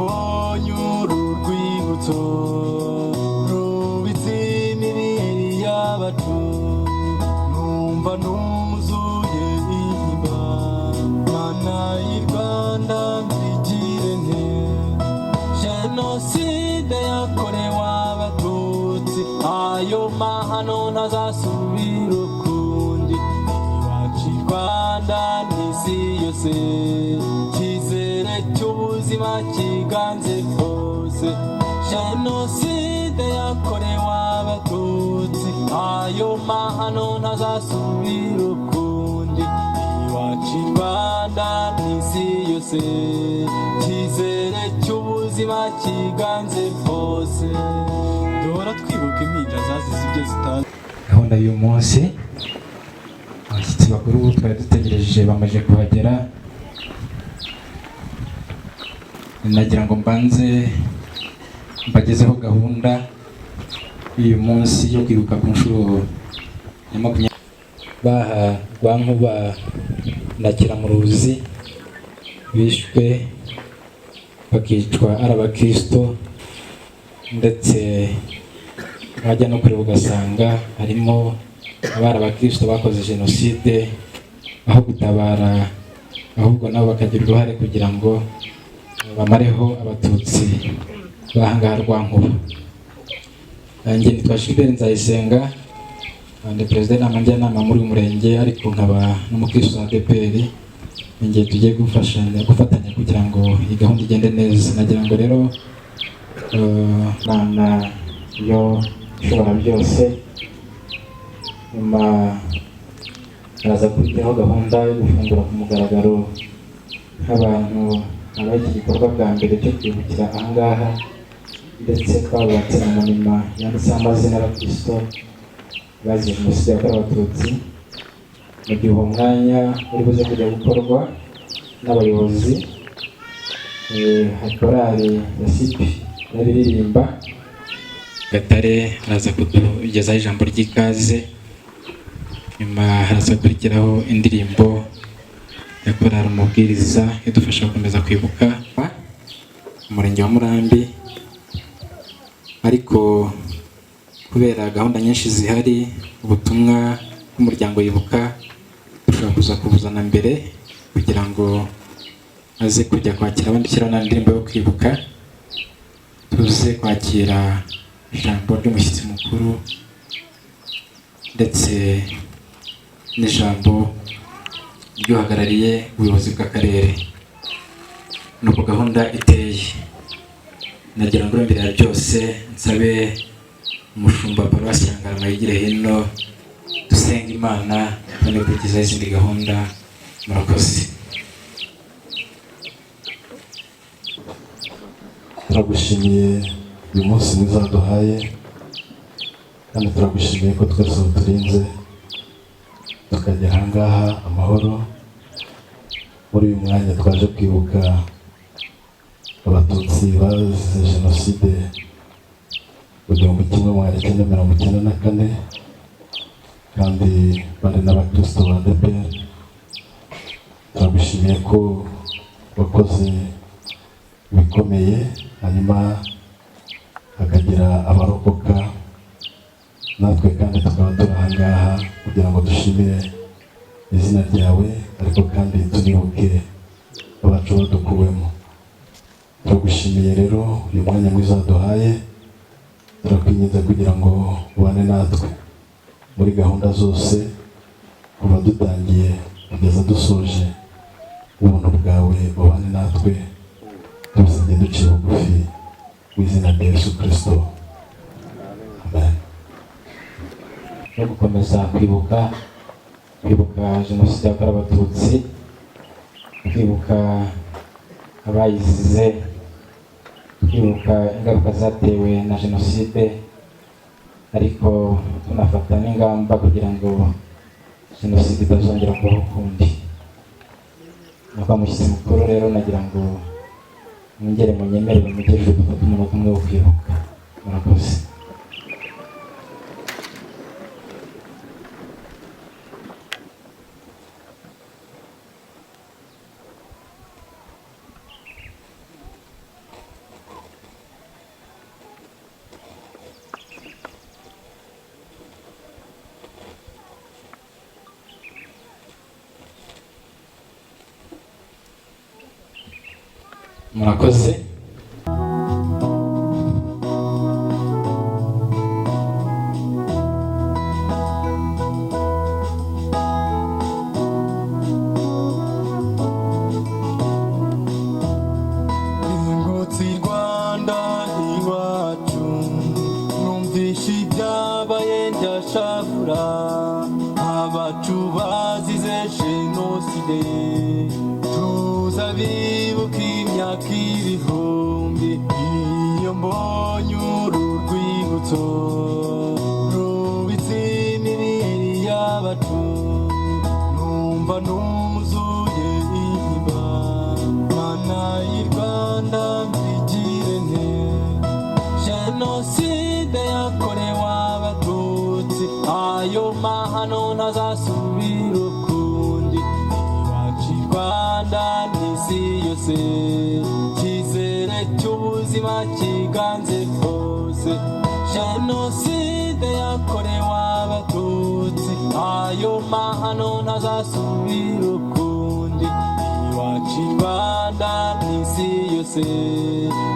Mbonye uru rwibutso rubitse imibiri y'abacu, numva nuzuye intimba. Mana y'i Rwanda, mbigire nte? Jenoside yakorewe Abatutsi, ayo mahano ntazasubira ukundi. Iwacu i Rwanda n'isi yose, icyizere cy'ubuzima kiganze hose. Jenoside yakorewe Abatutsi, ayo mahano ntazasubira ukundi. Iwacu i Rwanda n'isi yose, icyizere cy'ubuzima kiganze hose. Duhora twibuka impinja zazize ibyo zitazi. Gahunda y'uyu munsi, abashyitsi bakuru twari dutegereje bamaze kuhagera. Nagira ngo mbanze mbagezeho gahunda y'uyu munsi yo kwibuka ku nshuro ya 20 baha Rwankuba na Kiramuruzi bishwe, bakicwa ari abakristo, ndetse wajya no kureba ugasanga harimo abari abakristo bakoze jenoside, aho gutabara ahubwo nabo bakagira uruhare kugira ngo bamareho Abatutsi b'ahangaha Rwankuba. Nanjye nitwa Gilbert Nzayisenga, ndi perezida w'inama njyanama muri uyu murenge, ariko nkaba n'umukristo wa ADEPR. Ninjye tugiye gufashanya, gufatanya kugira ngo iyi gahunda igende neza. Nagira ngo rero Imana yo ishobora byose. Nyuma haraza gukurikiraho gahunda yo gufungura ku mugaragaro nk'abantu habaye iki gikorwa bwa mbere cyo kwibukira ahangaha, ndetse twabubatse na monument yanditseho amazina y'abakristo bazize jenoside yakorewe Abatutsi. Mu gihe uwo mwanya uri buze kujya gukorwa n'abayobozi, hari korali ya sipi n'abiririmba Gatare araza kutugezaho ijambo ry'ikaze. Nyuma haraza gukurikiraho indirimbo ya korali Umubwiriza idufasha gukomeza kwibuka umurenge wa Murambi. Ariko kubera gahunda nyinshi zihari, ubutumwa bw'umuryango Yibuka dushobora kuza kubuzana mbere kugira ngo aze kujya kwakira abandi, shyiraho n'indirimbo yo kwibuka, tuze kwakira ijambo ry'umushyitsi mukuru ndetse n'ijambo ry'uhagarariye ubuyobozi bw'akarere. Ni uko gahunda iteye. Nagira ngo mbere ya byose nsabe umushumba wa paruwasi ya Ngarama yigire hino, dusenga Imana, tubone gukurikizaho izindi gahunda. Murakoze. Turagushimiye uyu munsi mwiza waduhaye, kandi turagushimiye ko twese uturinze tukagera aha ngaha amahoro. Muri uyu mwanya twaje kwibuka Abatutsi bazize jenoside mu 1994, kandi bari n'abakristo ba ADEPR. Turagushimiye ko wakoze ibikomeye, hanyuma hakagira abarokoka, natwe kandi tukaba turi aha ngaha kugira ngo dushimire izina ryawe, ariko kandi tunibuke abacu badukuwemo. Turagushimiye rero uyu mwanya mwiza waduhaye. Turakwinginze kugira ngo ubane natwe muri gahunda zose, kuva dutangiye kugeza dusoje. Ubuntu bwawe bubane natwe, tubisabye duciye bugufi mu izina rya Yesu Kirisito, amen. No gukomeza kwibuka jenoside yakorewe Abatutsi, kwibuka abayizize, kwibuka ingaruka zatewe na jenoside, ariko tunafata n'ingamba kugira ngo jenoside itazongera kubaho ukundi. Nyakubahwa mushyitsi mukuru, rero nagira ngo mwongere munyemerere mujye dufate umunota umwe wo kwibuka. Murakoze. Murakoze. Ingutsi Rwanda iwacu, numvishe ibyabaye ndashavura. Abacu bazize jenoside, tuzabibuka imyaka ibihumbi. Iyo mbonye uru rwibutso rubitse imibiri y'abacu, numva nuzuye intimba. Mana y'i Rwanda, mbigire nte? Jenoside yakorewe Abatutsi, ayo mahano ntazasubira ukundi. Iwacu i Rwanda n'isi yose, icyizere cy'ubuzima kiganze hose. Jenoside yakorewe Abatutsi, ayo mahano ntazasubira ukundi. Iwacu i Rwanda n'isi yose,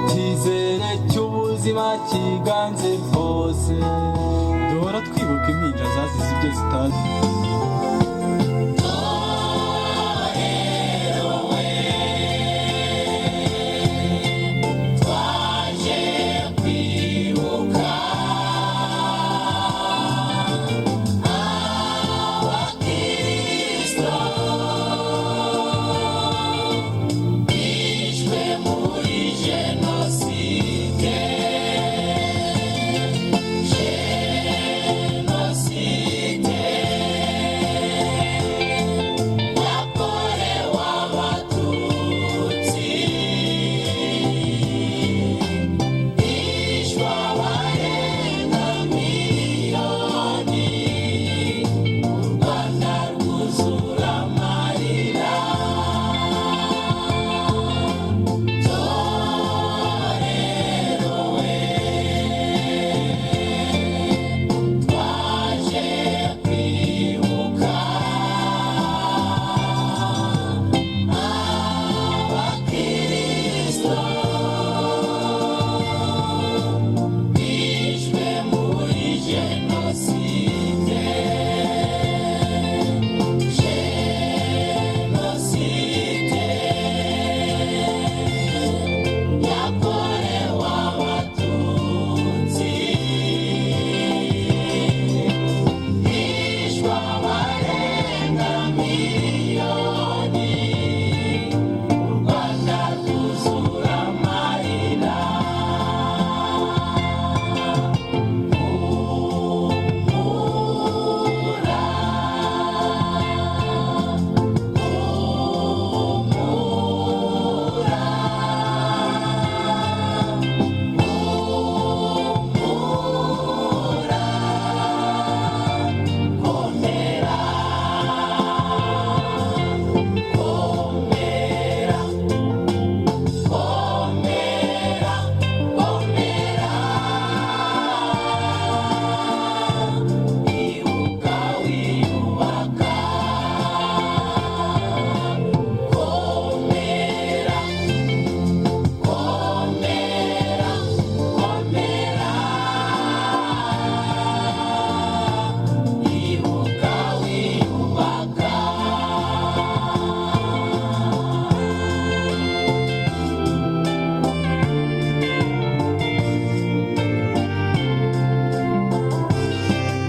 icyizere cy'ubuzima kiganze hose. Duhora twibuka impinja zazize ibyo zitazi.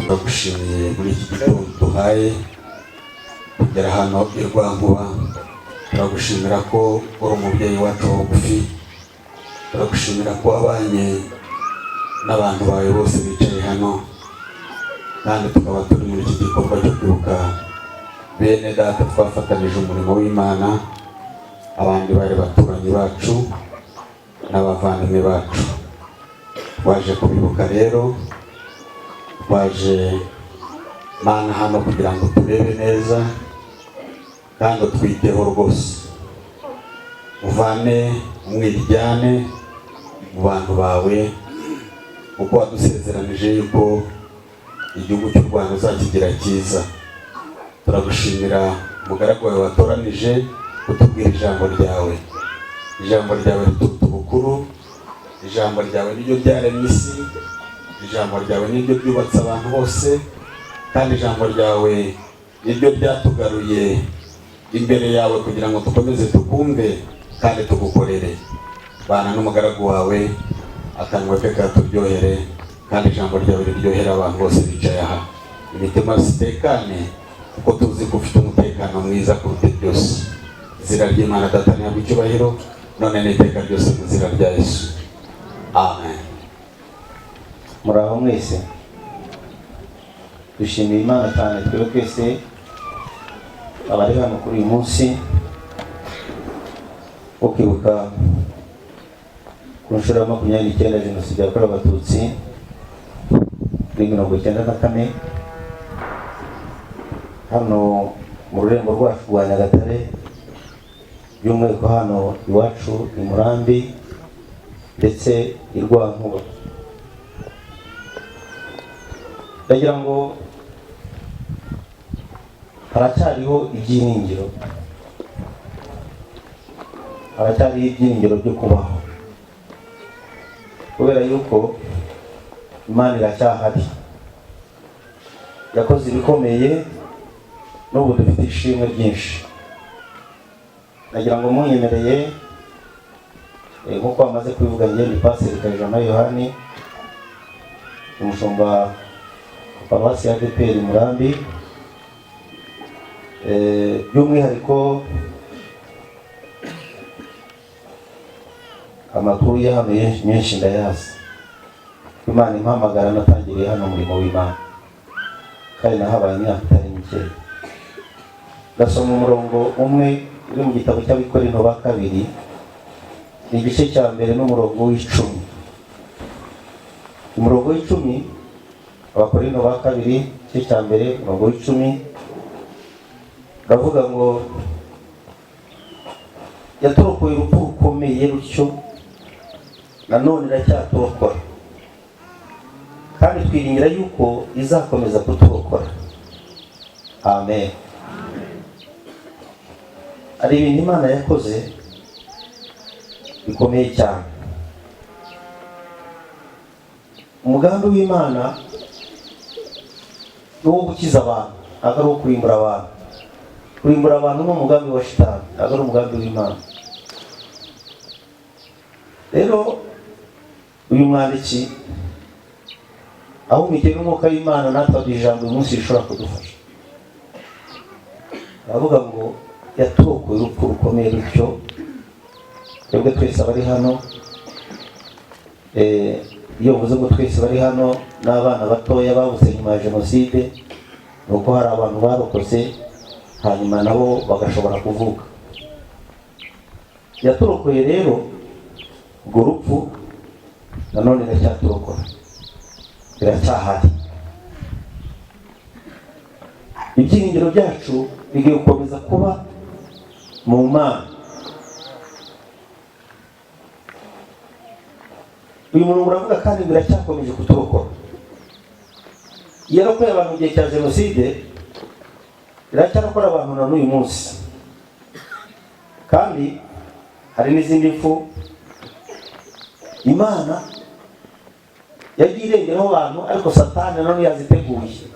Turagushimiye muri iki gitondo duhaye kugera hano i Rwankuba. Turagushimira ko uri umubyeyi wacu bugufi. Turagushimira ko wabanye n'abantu bawe bose bicaye hano, kandi tukaba turi muri iki gikorwa cyo kwibuka bene data twafatanije umurimo w'Imana, abandi bari baturanyi bacu n'abavandimwe bacu. Twaje kubibuka rero, twaje Mana hano kugira ngo turebe neza kandi utwiteho rwose, uvane umwiryane mu bantu bawe, kuko wadusezeranije yuko igihugu cy'u Rwanda uzakigira cyiza. Turagushimira umugaragu wawe watoranije kutubwira ijambo ryawe. Ijambo ryawe rituruta ubukuru, ijambo ryawe niryo ryaremye isi, ijambo ryawe niryo ryubatse abantu bose, kandi ijambo ryawe niryo ryatugaruye imbere yawe kugira ngo dukomeze tukumve kandi tugukorere. Bana n'umugaragu wawe, akanwa ke katuryohere, kandi ijambo ryawe riryohere abantu bose bicaye aha, imitima zitekane, kuko tuzi ko ufite umutekano mwiza kuruta byose. Izina ry'Imana Data ntabwo icyubahiro none n'iteka ryose, mu izina rya Yesu, amen. Muraho mwese. Dushimiye Imana cyane twebwe twese abari hano kuri uyu munsi wo kwibuka ku nshuro ya 29 Jenoside yakorewe Abatutsi muri 94, hano mu rurembo rwacu rwa Nyagatare, by'umwihariko hano iwacu i Murambi ndetse i Rwankuba. Ndagira ngo haracyariho ibyiringiro, haracyariho ibyiringiro byo kubaho, kubera yuko Imana iracyahari, yakoze ibikomeye, n'ubu dufite ishimwe ryinshi. Nagira ngo munyemereye, nk'uko bamaze kubivuga, njye ni Pasiteri Kayijama Yohani, umushumba wa paruwasi ya ADEPR Murambi. By'umwihariko amakuru ya hano menshi ndayazi. Imana impamagara natangiriye hano umurimo w'Imana, kandi nahabaye imyaka itari mikeya. Ndasoma umurongo umwe uri mu gitabo cy'Abikorinto ba kabiri, ni igice cya mbere n'umurongo w'icumi. Umurongo w'icumi, Abakorinto ba kabiri, igice cya mbere, umurongo w'icumi, ndavuga ngo yaturokoye urupfu rukomeye rutyo, nanone iracyaturokora, kandi twiringira yuko izakomeza kuturokora. Amen. Hari ibintu Imana yakoze bikomeye cyane. Umugambi w'Imana ni uwo gukiza abantu, ntabwo ari uwo kurimbura abantu. Kurimbura abantu ni umugambi wa Shitani, ntabwo ari umugambi w'Imana. Rero uyu mwanditsi ahumikiwe n'umwuka w'Imana, natwe aduha ijambo uyu munsi rishobora kudufasha. Aravuga ngo yaturokoye urupfu rukomeye rutyo. Twebwe twese abari hano, iyo mvuze ngo twese bari hano n'abana batoya babuze nyuma ya Jenoside, ni uko hari abantu barokotse hanyuma nabo bagashobora kuvuka. Yaturokoye rero urwo rupfu, nanone iracyaturokora, biracyahari. Ibyiringiro byacu bigiye gukomeza kuba mu Mana. Uyu murongo uravuga kandi ngo iracyakomeje kuturokora. Yarokoye abantu mu gihe cya Jenoside, iracyarokora abantu na n'uyu munsi. Kandi hari n'izindi mfu Imana yagiye irengeraho abantu, ariko Satani nanone yaziteguye,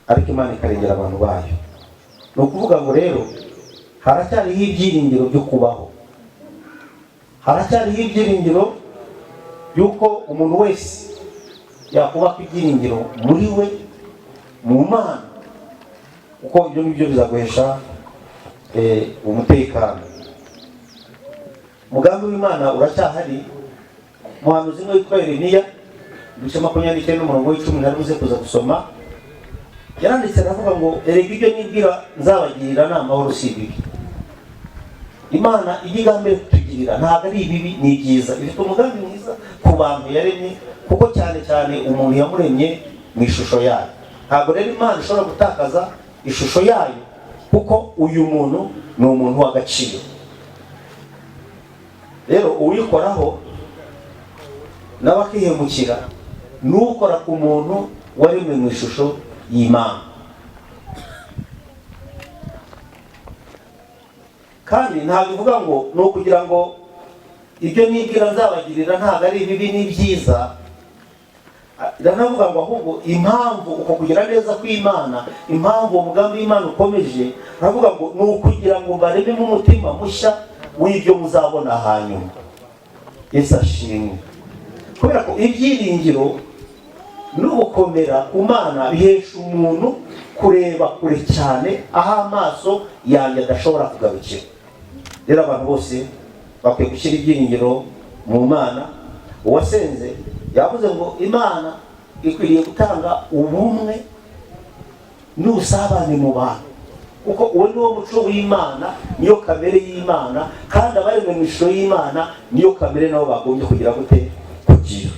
ariko Imana ikarengera abantu bayo. Ni ukuvuga ngo rero haracyariho ibyiringiro byo kubaho, haracyariho ibyiringiro by'uko umuntu wese yakubaka ibyiringiro muri we, mu Mana, kuko ibyo ngibyo bizaguhesha umutekano. Umugambi w'Imana uracyahari. Umuhanuzi umwe witwa Yeremiya, ibice 29 umurongo w'icumi, nari buze kuza gusoma, yaranditse aravuga ngo erega ibyo nibwira nzabagirira ni amahoro, si ibibi. Imana ijya igambira kutugirira ntabwo ari ibibi, ni ibyiza. Ifite umugambi mwiza ku bantu yaremye, kuko cyane cyane umuntu yamuremye mu ishusho yayo. Ntabwo rero Imana ishobora gutakaza ishusho yayo, kuko uyu muntu ni umuntu w'agaciro. Rero uwikoraho nawe akihemukira, n'ukora ku muntu waremwe mu ishusho y'Imana. Kandi ntabwo ivuga ngo ni ukugira ngo ibyo nibwira nzabagirira ntabwo ari ibibi, ni byiza. Iranavuga ngo ahubwo impamvu uko kugira neza kw'Imana, impamvu uwo mugambi w'Imana ukomeje, aravuga ngo ni ukugira ngo mbarememo umutima mushya w'ibyo muzabona hanyuma. Yesu ashimwe, kubera ko ibyiringiro n'ugukomera ku Mana bihesha umuntu kureba kure cyane, aho amaso yanjye adashobora kugarukira. Rero abantu bose bakwiye gushyira ibyiringiro mu Mana. Uwasenze yavuze ngo Imana ikwiriye gutanga ubumwe n'ubusabane mu bantu, kuko uwo ni wo muco w'Imana, niyo kamere y'Imana, kandi abaremwe mu ishusho y'Imana niyo kamere nabo bagombye kugira gute? Kugira,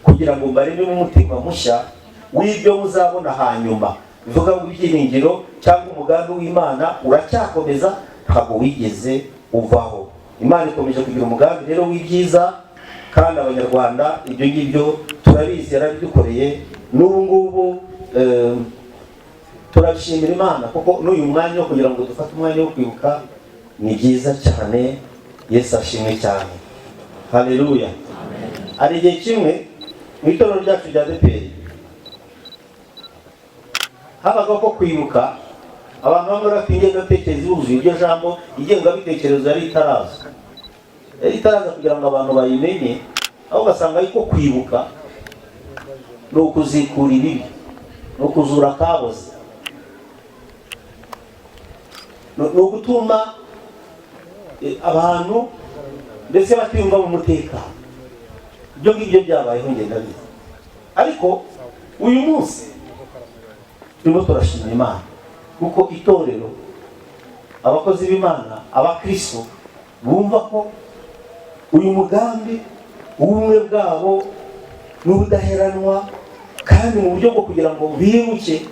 kugira ngo mbarememo umutima mushya w'ibyo muzabona hanyuma. Bivuga ngo ibyiringiro cyangwa umugambi w'Imana uracyakomeza, ntabwo wigeze uvaho. Imana ikomeje kugira umugambi rero w'ibyiza, kandi Abanyarwanda ibyo ngibyo turabizi, yarabidukoreye. N'ubu ngubu turabishimira Imana, kuko n'uyu mwanya wo kugira ngo dufate umwanya wo kwibuka ni byiza cyane. Yesu ashimwe cyane, haleluya. Hari igihe kimwe mu itorero ryacu rya ADEPR habaga ko kwibuka, abantu bamwe bafite ingengabitekerezo yuzuye iryo jambo. Ingengabitekerezo yari itaraza kugira ngo abantu bayimenye, aho ugasanga ariko kwibuka ni ukuzikura ibibi, ni ukuzura akaboze, ni ugutuma abantu ndetse batiyumva mu mutekano. Ibyo ngibyo byabayeho, ngenda bizi. Ariko uyu munsi turimo turashima Imana, kuko itorero, abakozi b'Imana, abakristo bumva ko uyu mugambi w'ubumwe bwabo n'ubudaheranwa, kandi mu buryo bwo kugira ngo bibuke,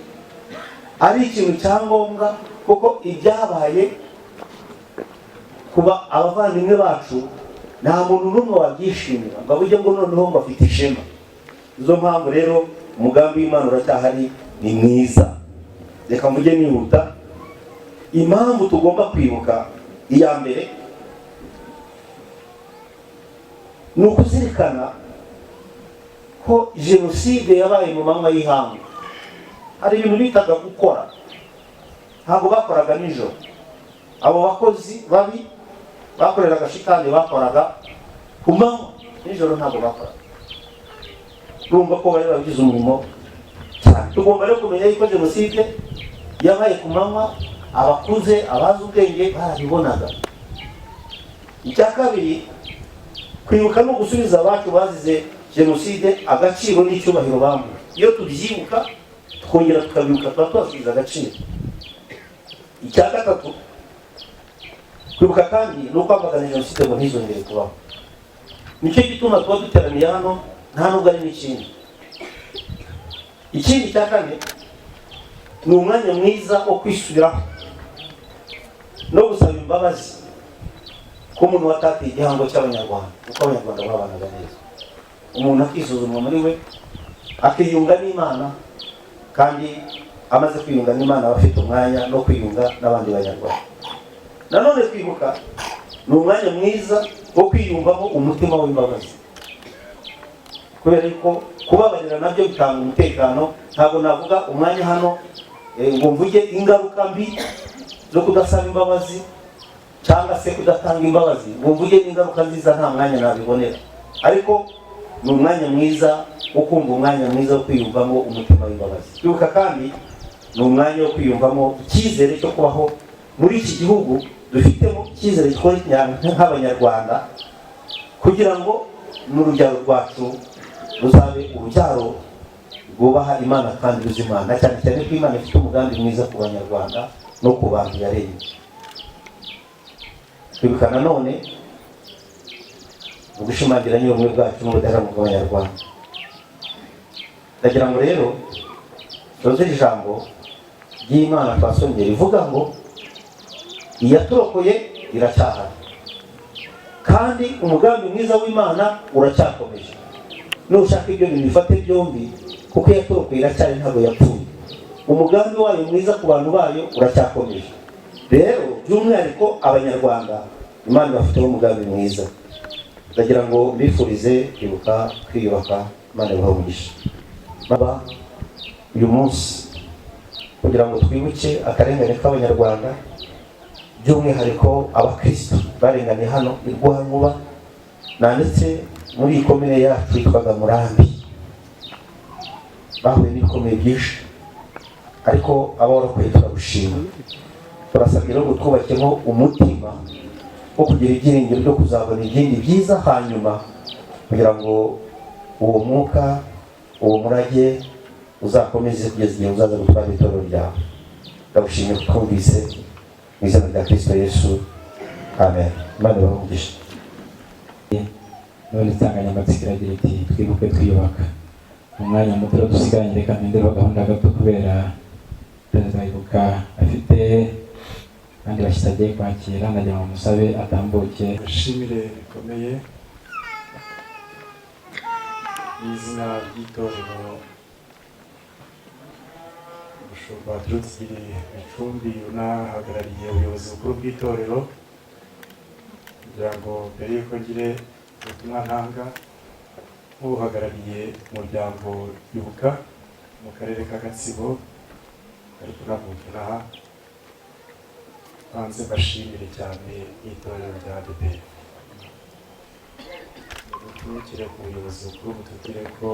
ari ikintu cya ngombwa, kuko ibyabaye kuba abavandimwe bacu nta muntu n'umwe wabyishimira ngo avuge ngo noneho ngo afite ishema. Izo mpamvu rero umugambi w'Imana uracyahari, ni mwiza. Reka mvuge nihuta impamvu tugomba kwibuka. Iya mbere ni ukuzirikana ko jenoside yabaye mu manywa y'ihangu. Hari ibintu bitaga gukora, ntabwo bakoraga nijoro. Abo bakozi babi bakoreraga shitani bakoraga ku manywa, nijoro ntabwo bakoraga. Urumva ko bari babigize umurimo cyane. Tugomba rero kumenya yuko jenoside yabaye ku manywa, abakuze, abazi ubwenge barabibonaga. Icya kabiri, kwibuka ni ugusubiza abacu bazize jenoside agaciro n'icyubahiro bambuwe. Iyo tubyibuka, twongera tukabibuka, tuba tubasubiza agaciro. Icya gatatu, kwibuka kandi ni ukwamagana jenoside ngo ntizongere kubaho. Nicyo gituma tuba duteraniye hano, nta nubwo ari n'ikindi. Ikindi cya kane, ni umwanya mwiza wo kwisubiraho no gusaba imbabazi ko umuntu watatiye igihango cy'Abanyarwanda, kuko Abanyarwanda babanaga neza. Umuntu akisuzuma muri we, akiyunga n'Imana, kandi amaze kwiyunga n'Imana aba afite umwanya no kwiyunga n'abandi Banyarwanda. Nanone kwibuka ni umwanya mwiza wo kwiyumvamo umutima w'imbabazi, kubera ko kubabarira nabyo bitanga umutekano. Ntabwo navuga umwanya hano ngo mvuge ingaruka mbi zo kudasaba imbabazi cyangwa se kudatanga imbabazi, ngo mvuge n'ingaruka nziza, nta mwanya nabibonera. Ariko ni umwanya mwiza wo kumva, umwanya mwiza wo kwiyumvamo umutima w'imbabazi. Kwibuka kandi ni umwanya wo kwiyumvamo icyizere cyo kubaho muri iki gihugu dufitemo icyizere nk'Abanyarwanda, kugira ngo n'urubyaro rwacu ruzabe urubyaro rwubaha Imana kandi ruzi Imana, cyane cyane ko Imana ifite umugambi mwiza ku Banyarwanda no ku bantu yaremye. Kwibuka nanone mu gushimangira nyine bwacu n'ubudaheranwa bw'Abanyarwanda. Ndagira ngo rero tuze ijambo ry'Imana twasomye rivuga ngo iyaturokoye iracyahari, kandi umugambi mwiza w'Imana uracyakomeje. Nushaka ibyo bintu bifate byombi, kuko iyaturokoye iracyari, ntabwo yapfuye. Umugambi wayo mwiza ku bantu bayo uracyakomeje. Rero by'umwihariko Abanyarwanda, Imana ibafiteho umugambi mwiza. Ndagira ngo mbifurize kwibuka kwiyubaka. Imana ibahe umugisha. Baba uyu munsi kugira ngo twibuke akarengane k'Abanyarwanda, by'umwihariko Abakristo barenganye hano i Rwankuba, nanditse muri iyi komine yacu yitwaga Murambi. Bahuye n'ibikomeye byinshi, ariko abarokoye turagushima. Turasabye rero ngo twubakemo umutima wo kugira ibyiringiro byo kuzabona ibindi byiza hanyuma, kugira ngo uwo mwuka, uwo murage uzakomeze kugeza igihe uzaza gutwara itorero ryawe. Ndagushimiye ko twumvise, mu izina rya Kristo Yesu, amen. Imana ibahe umugisha. None insanganyamatsiko iragira iti: "Twibuke twiyubaka." Mu mwanya muto rero dusigaranye, reka mpindureho gahunda gato, kubera perezida Ibuka afite kandi bashyitsi agiye kwakira. Ndagira ngo musabe atambuke. Nshimire bikomeye mu izina ry'itorero, umushumba waturutse Bicumbi unahagarariye ubuyobozi bukuru bw'itorero, kugira ngo mbere y'uko ngire ubutumwa ntanga nk'uhagarariye umuryango Ibuka mu karere ka Gatsibo, ariko navuka inaha, banze mbashimire cyane n'itorero rya ADEPR. Dutumikire ku buyobozi bukuru, butubwire ko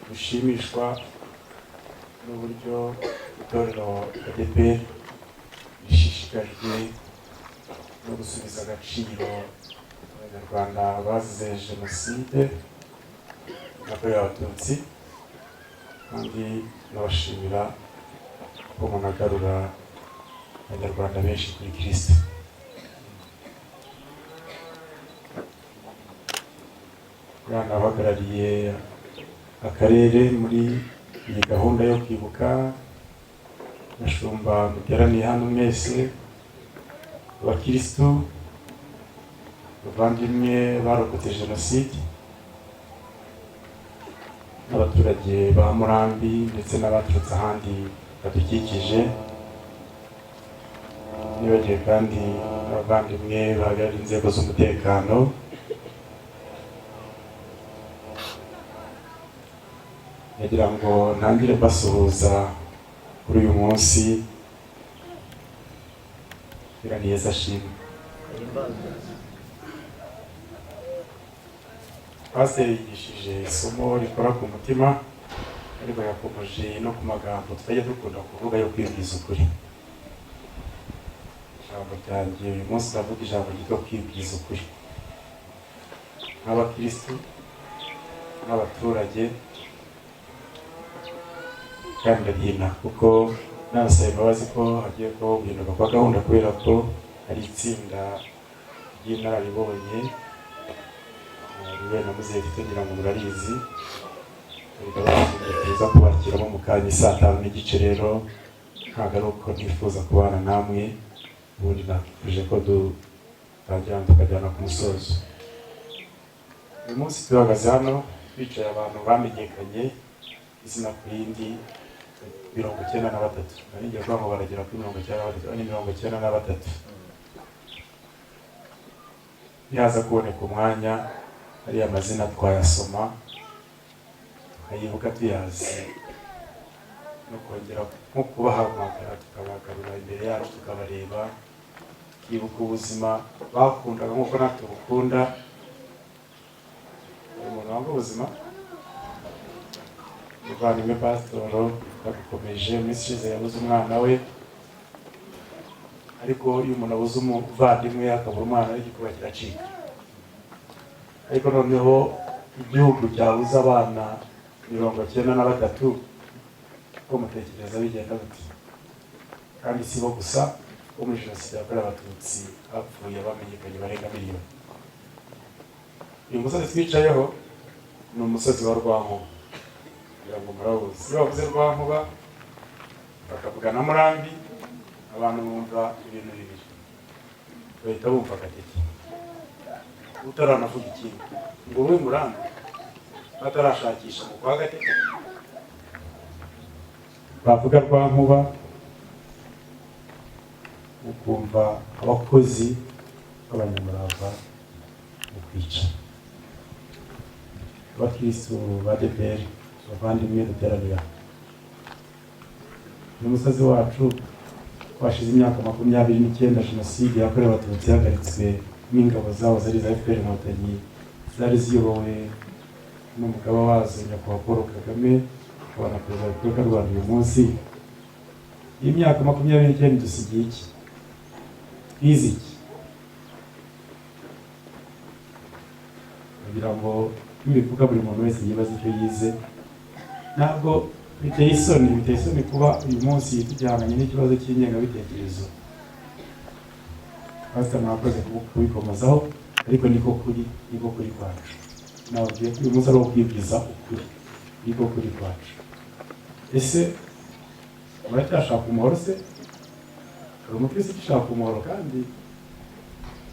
dushimishwa n'uburyo itorero ADEPR rishishikajwe no gusubiza agaciro Abanyarwanda bazize Jenoside yakorewe Abatutsi, kandi nabashimira ko munagarura Abanyarwanda benshi kuri Kirisito. Bwana uhagarariye akarere muri iyi gahunda yo kwibuka, bashumba muteraniye hano mwese, abakirisitu bavandimwe barokotse Jenoside n'abaturage ba Murambi ndetse n'abaturutse ahandi badukikije, nibagiwe kandi abavandimwe bahagarariye inzego z'umutekano, ndagira ngo ntangire mbasuhuza kuri uyu munsi. Ni Yesu ashimwe. Pasiteri yigishije isomo rikora ku mutima, ariko yakomeje no ku magambo tutajya dukunda kuvuga yo kwibwiza ukuri. Ijambo ryanjye uyu munsi, ndavuga ijambo ryitwa kwibwiza ukuri nk'abakirisitu n'abaturage, kandi ndabyina kuko nabasaba imbabazi ko hagiye kubaho guhinduka kwa gahunda, kubera ko hari itsinda ry'inararibonye riwe na muzehe Tito, ngira ngo murarizi, tuza kubakiramo mu kanya saa 5:30. Rero ntabwo ari uko nifuza kubana namwe, ubundi nakwifuje ko dutangira tukajyana ku musozo. Uyu munsi tuhagaze hano bicaye abantu bamenyekanye izina ku rindi, 93. Nari ngiye kuvuga ngo baragera kuri 93, ni 93. Nihaza kuboneka umwanya, ariya mazina twayasoma tukayibuka tuyazi, no kongera nko kubahamagara tukabagarura imbere yacu, tukabareba, tukibuka ubuzima bakundaga nk'uko natwe bukunda. Umuntu wanga ubuzima? Umuvandimwe pasitoro bagukomeje, iminsi ishize yabuze umwana we, ariko iyo umuntu abuze umuvandimwe akabura umwana we, igikuba kiracika. Ariko noneho igihugu cyabuze abana 93, ko mutekereza bigenda gute? Kandi si bo gusa bo muri Jenoside yakorewe Abatutsi bapfuye bamenyekanye barenga miliyoni. Uyu musozi twicayeho ni umusozi wa Rwankuba, kugira ngo murawuzi. Iyo bavuze Rwankuba bakavuga na Murambi, abantu bumva ibintu bibiri, bahita bumva agateke, utaranavuga ikindi ngo ube Murambi batarashakisha mu kwa Gateke, bavuga Rwankuba. Ukumva abakozi b'abanyamurava mu kwica abakirisitu ba ADEPR. Abavandimwe duteranira uyu musozi wacu, washize imyaka 29 jenoside yakorewe Abatutsi ihagaritswe n'ingabo zabo zari za FPR Inkotanyi, zari ziyobowe n'umugaba wazo Nyakubahwa Paul Kagame, akaba na Perezida wa Repubulika y'u Rwanda uyu munsi. Iyi myaka 29 dusigiye iki? Twize iki? Kugira ngo nibivuga buri muntu wese yibaze icyo yize. Ntabwo biteye isoni? Biteye isoni kuba uyu munsi tugihanganye n'ikibazo cy'ingengabitekerezo. Pastor, mwakoze kubikomozaho, ariko niko kuri, niko kuri kwacu. Nababwiye ko uyu munsi ari uwo kwibwiza ukuri, niko kuri kwacu. Ese muracyashaka umuhoro? Se hari umukirisitu ugishaka umuhoro kandi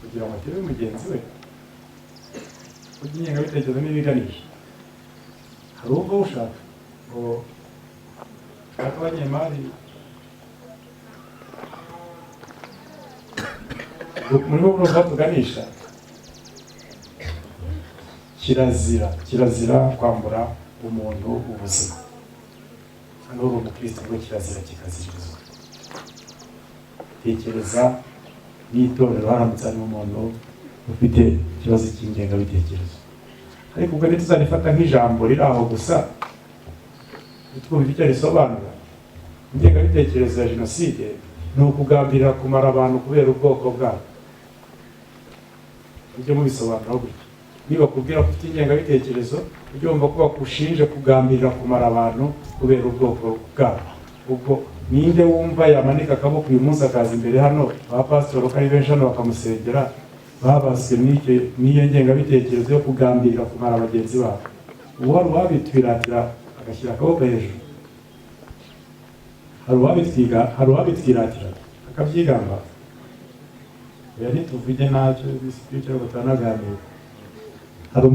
kugira ngo atebe mugenzi we? Kurya ingengabitekerezo n'ibiganisha, hari ubwo ushaka ngo ushaka abanyemari murimo murumva tuganisha. Kirazira, kirazira kwambura umuntu ubuzima. Hano uri umukristo ngo kirazira kikaziririzwa. Tekereza n'itorero haramutse harimo umuntu ufite ikibazo cy'ingengabitekerezo. Ariko ubwo ntituzarifata nk'ijambo riri aho gusa, twumva icyo risobanura. Ingengabitekerezo ya jenoside ni ukugambirira kumara abantu kubera ubwoko bwabo. Ujye mubisobanura gutyo. Niba bakubwira ko ufite ingengabitekerezo, ujye wumva ko bakushinje kugambirira kumara abantu kubera ubwoko bwabo. Ubwo ninde wumva yamanika akaboko uyu munsi akaza imbere hano, ba pasitoro ko ari benshi hano, bakamusengera, babaswe n'iyo ngengabitekerezo yo kugambirira kumara bagenzi babo? Uwo hari uwabitwiratira agashyira akaboko hejuru? Hari uwabitwiga? Hari uwabitwiratira akabyigamba? Oya, ntituvuge ntacyo bityo batanaganira. Hari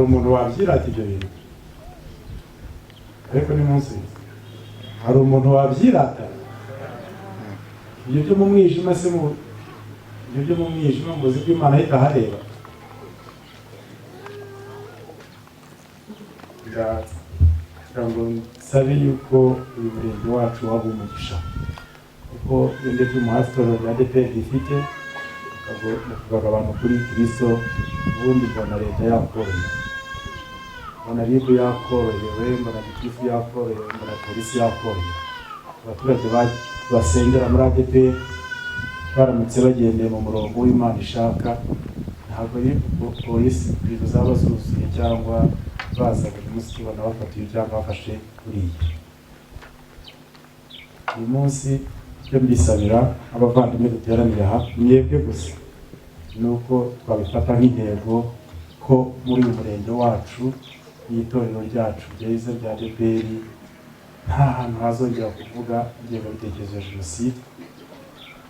umuntu wabyirata ibyo bintu? Ariko ni munsi, hari umuntu wabyirata ibyo byo mu mwijima? Se mu ibyo byo mu mwijima, muzi ko Imana ahita ahareba? Ndagira ngo nsabe yuko uyu murenge wacu waba umugisha, kuko iyo ndebye umuhasitori rya ADEPR rifite mu kugarura abantu kuri Kristo, ubundi mbona leta yakorohewe, mbona RIB yakorohewe, mbona gitifu yakorohewe, mbona polisi yakorohewe. Abaturage basengera muri ADEPR baramutse bagendeye mu murongo w'Imana ishaka, ntabwo ari polisi ibintu zaba zuzuye cyangwa baza buri munsi tubona bafatiwe cyangwa bafashe uriya. Uyu munsi icyo mbisabira abavandimwe duteranira aha, mwebwe gusa, ni uko twabifata nk'intego ko muri uyu murenge wacu n'itorero ryacu ryiza rya ADEPR nta hantu hazongera kuvuga ingengabitekerezo ya jenoside,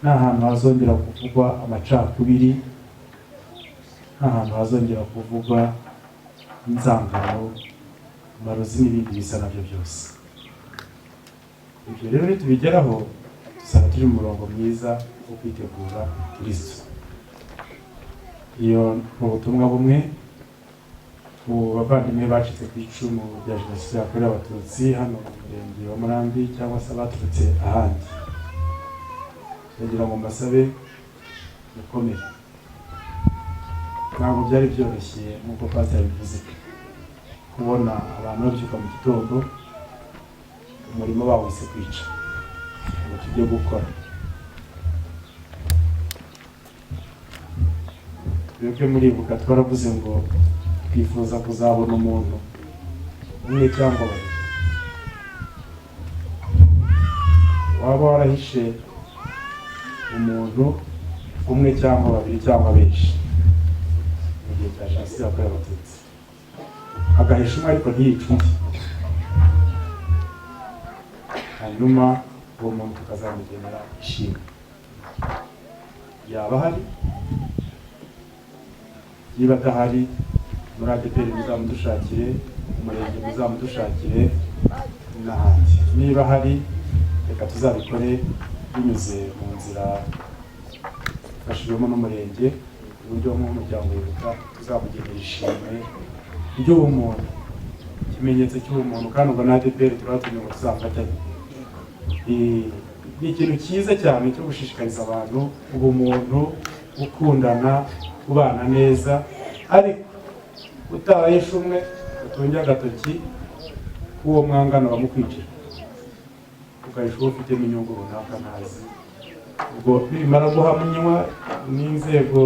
nta hantu hazongera kuvugwa amacakubiri, nta hantu hazongera kuvugwa inzangano, amarozi n'ibindi bisa nabyo byose. Ibyo rero nitubigeraho tuzaba turi mu murongo mwiza wo kwitegura Kristo. Iyo ni ubutumwa bumwe ku bavandimwe bacitse ku icumu rya jenoside yakorewe Abatutsi hano mu murenge wa Murambi cyangwa se abaturutse ahandi. Ndagira ngo mbasabe mukomere. Ntabwo byari byoroshye nk'uko pasiteri yabivuze, kubona abantu babyuka mu gitondo umurimo bawise kwica ngo tujye gukora. Twebwe muribuka twaravuze ngo twifuza kuzabona umuntu umwe cyangwa babiri waba warahishe umuntu umwe cyangwa babiri cyangwa benshi mu gihe cya jenoside yakorewe Abatutsi, agahisha umwe ariko ntiyice undi, hanyuma uwo muntu tukazamugenera ishimwe. Yaba ahari, niba adahari, muri ADEPR muzamudushakire, umurenge muzamudushakire n'ahandi. Niba ahari, reka tuzabikore. Binyuze mu nzira ifashijwemo n'umurenge, uburyo nk'umuryango Wibuka tuzamugenera ishimwe ry'ubumuntu, ikimenyetso cy'ubumuntu. Kandi ubwo na ADEPR turabatumye ngo tuzafatanye. Ni ikintu cyiza cyane cyo gushishikariza abantu ubumuntu, gukundana, kubana neza, ariko utarayishe umwe utunge agatoki k'uwo mwangana bamukwicira, ugahisha uwo ufitemo inyungu runaka ntazi. Ubwo nibimara guhamywa n'inzego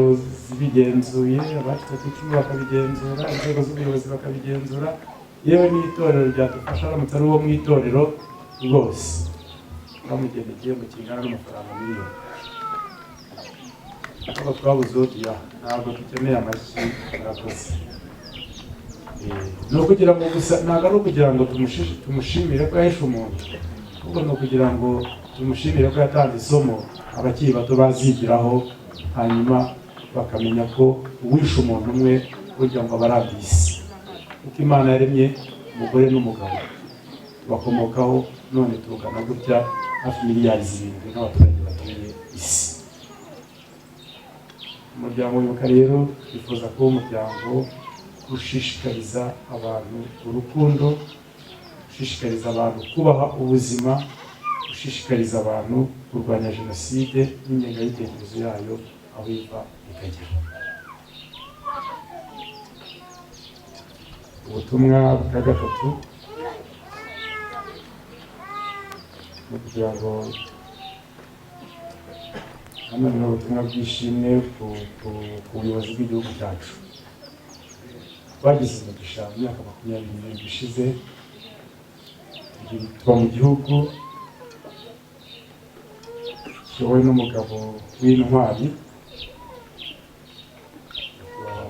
zibigenzuye, abacitse ku icumu bakabigenzura, inzego z'ubuyobozi bakabigenzura, yewe n'itorero ryadufasha, aramutse ari uwo mu itorero rwose, bamugena igihembo kingana n'amafaranga 1,000,000. Ntabwo twabuze uwo tuyaha, ntabwo dukeneye amashyi, murakoze. Ni ukugira ngo gusa, ntabwo ari ukugira ngo tumushimire ko yahishe umuntu, ahubwo ni ukugira ngo tumushimire ko yatanze isomo abakiri bato bazigiraho, hanyuma bakamenya ko uwishe umuntu umwe burya ngo aba ari isi, kuko Imana yaremye umugore n'umugabo tubakomokaho, none tugana gutya hafi miliyari 7 n'abaturage batuye isi. Umuryango Wibuka rero twifuza kuba umuryango ushishikariza abantu urukundo, ushishikariza abantu kubaha ubuzima, ushishikariza abantu kurwanya jenoside n'ingengabitekerezo yayo aho iva ikagera. Ubutumwa bwa gatatu ni ukugira ngo hano ni ubutumwa bw'ishimwe ku buyobozi bw'igihugu cyacu. Twagize umugisha mu myaka 27 ishize, tuba mu gihugu kiyobowe n'umugabo w'intwari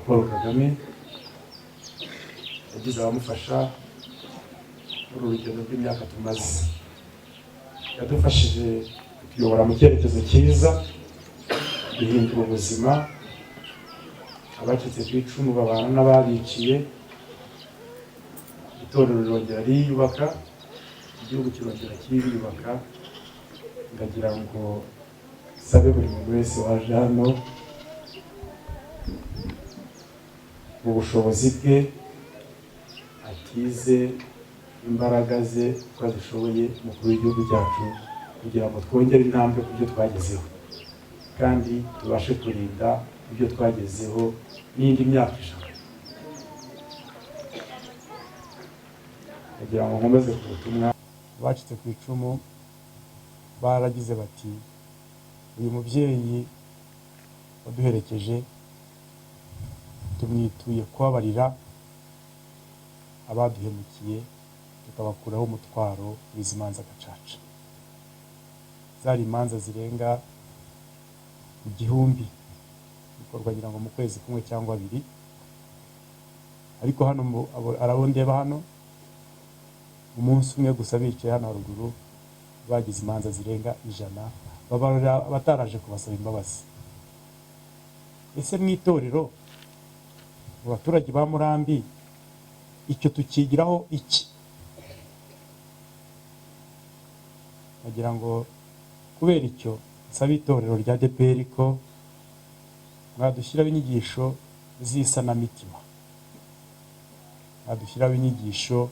Paul Kagame. Yagize abamufasha muri uru rugendo rw'imyaka tumaze, yadufashije kutuyobora mu cyerekezo cyiza, duhindura ubuzima. Abacitse ku icumu babana n'ababiciye, itorero rirongera ririyubaka, igihugu kirongera kiriyubaka. Ndagira ngo sabe buri muntu wese waje hano mu bushobozi bwe atize imbaraga ze uko azishoboye umukuru w'igihugu cyacu, kugira ngo twongere intambwe ku byo twagezeho, kandi tubashe kurinda ibyo twagezeho n'indi myaka 100. Kugira ngo nkomeze ku butumwa, abacitse ku icumu baragize bati uyu mubyeyi waduherekeje tumwituye kubabarira abaduhemukiye, tukabakuraho umutwaro w'izi manza gacaca. Zari imanza zirenga 1000 bikorwa ngira ngo mu kwezi kumwe cyangwa abiri, ariko hano arabo ndeba hano umunsi umwe gusa bicaye hano haruguru bagize imanza zirenga 100, babarira abataraje kubasaba imbabazi. Ese mu itorero mu baturage ba Murambi icyo tukigiraho iki? Nagira ngo kubera icyo nsaba itorero rya ADEPR ko mwadushyiraho inyigisho z'isanamitima, mwadushyiraho inyigisho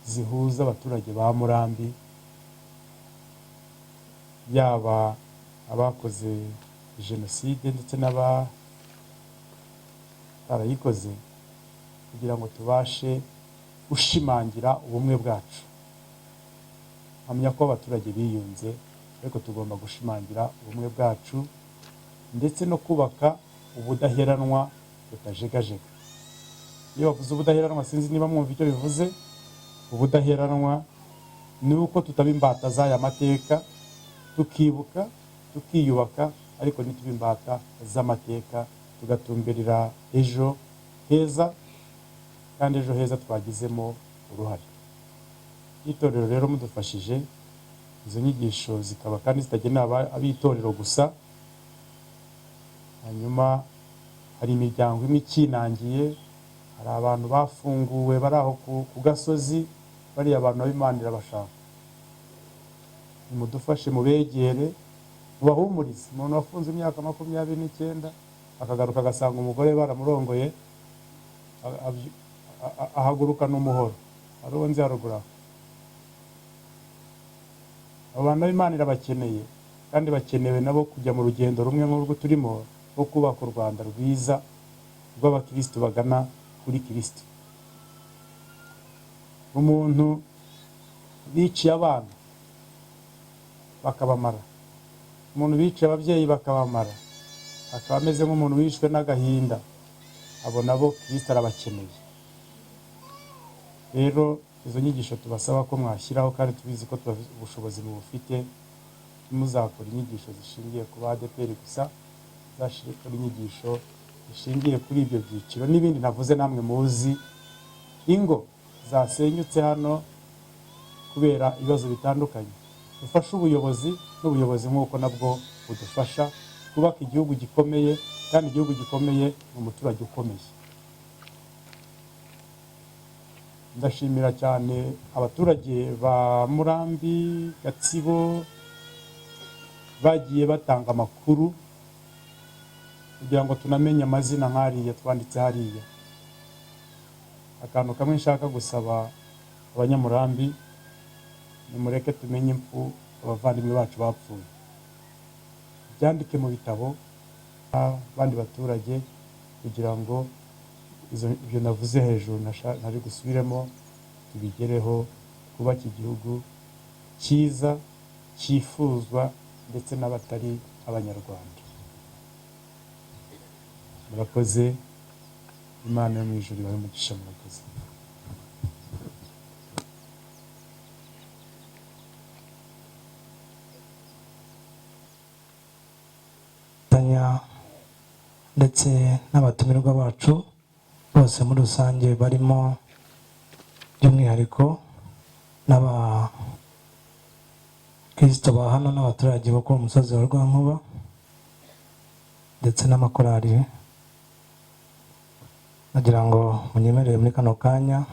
zihuza abaturage ba Murambi, yaba abakoze jenoside ndetse n'abatarayikoze, kugira ngo tubashe gushimangira ubumwe bwacu. Mpamya ko abaturage biyunze, ariko tugomba gushimangira ubumwe bwacu ndetse no kubaka ubudaheranwa butajegajega. Iyo bavuze ubudaheranwa, sinzi niba mwumva icyo bivuze. Ubudaheranwa ni uko tutaba imbata z'aya mateka, tukibuka tukiyubaka, ariko ntitube imbata z'amateka, tugatumberera ejo heza, kandi ejo heza twagizemo uruhare. Itorero rero mudufashije izo nyigisho zikaba kandi zitagenewe ab'itorero gusa. Hanyuma hari imiryango imwe ikinangiye, hari abantu bafunguwe bari aho ku gasozi, bariya abantu b'Imana irabashaka, nimudufashe mubegere, Mubahumurize. Umuntu wafunze imyaka 29 akagaruka agasanga umugore baramurongoye, ahagurukana umuhoro. Hari uwo nzi haruguru aho. Abo bantu Imana irabakeneye, kandi bakenewe nabo kujya mu rugendo rumwe nk'urwo turimo rwo kubaka u Rwanda rwiza rw'abakristo bagana kuri Kristo. Umuntu biciye abana bakabamara, umuntu biciye ababyeyi bakabamara, akaba ameze nk'umuntu wishwe n'agahinda, abo nabo Kristo arabakeneye. Rero izo nyigisho tubasaba ko mwashyiraho, kandi tubizi ko ubushobozi mubufite, ntimuzakora inyigisho zishingiye ku ba ADEPR gusa, muzakora inyigisho zishingiye kuri ibyo byiciro n'ibindi navuze namwe muzi. Ingo zasenyutse hano kubera ibibazo bitandukanye, dufashe ubuyobozi n'ubuyobozi nk'uko nabwo budufasha kubaka igihugu gikomeye, kandi igihugu gikomeye ni umuturage ukomeye. Ndashimira cyane abaturage ba Murambi, Gatsibo bagiye batanga amakuru kugira ngo tunamenye amazina nk'ariya twanditse hariya. Akantu kamwe nshaka gusaba abanyamurambi, nimureke tumenye impfu abavandimwe bacu bapfuye, byandike mu bitabo abandi baturage, kugira ngo ibyo navuze hejuru ntari gusubiremo, tubigereho, twubake igihugu cyiza cyifuzwa ndetse n'abatari abanyarwanda. Murakoze, Imana yo mu ijuru ibahe umugisha. Murakoze. Ndetse n'abatumirwa bacu bose muri rusange, barimo by'umwihariko n'abakristo ba hano n'abaturage bo ku musozi wa Rwankuba ndetse n'amakorali, nagira ngo munyemerere muri kano kanya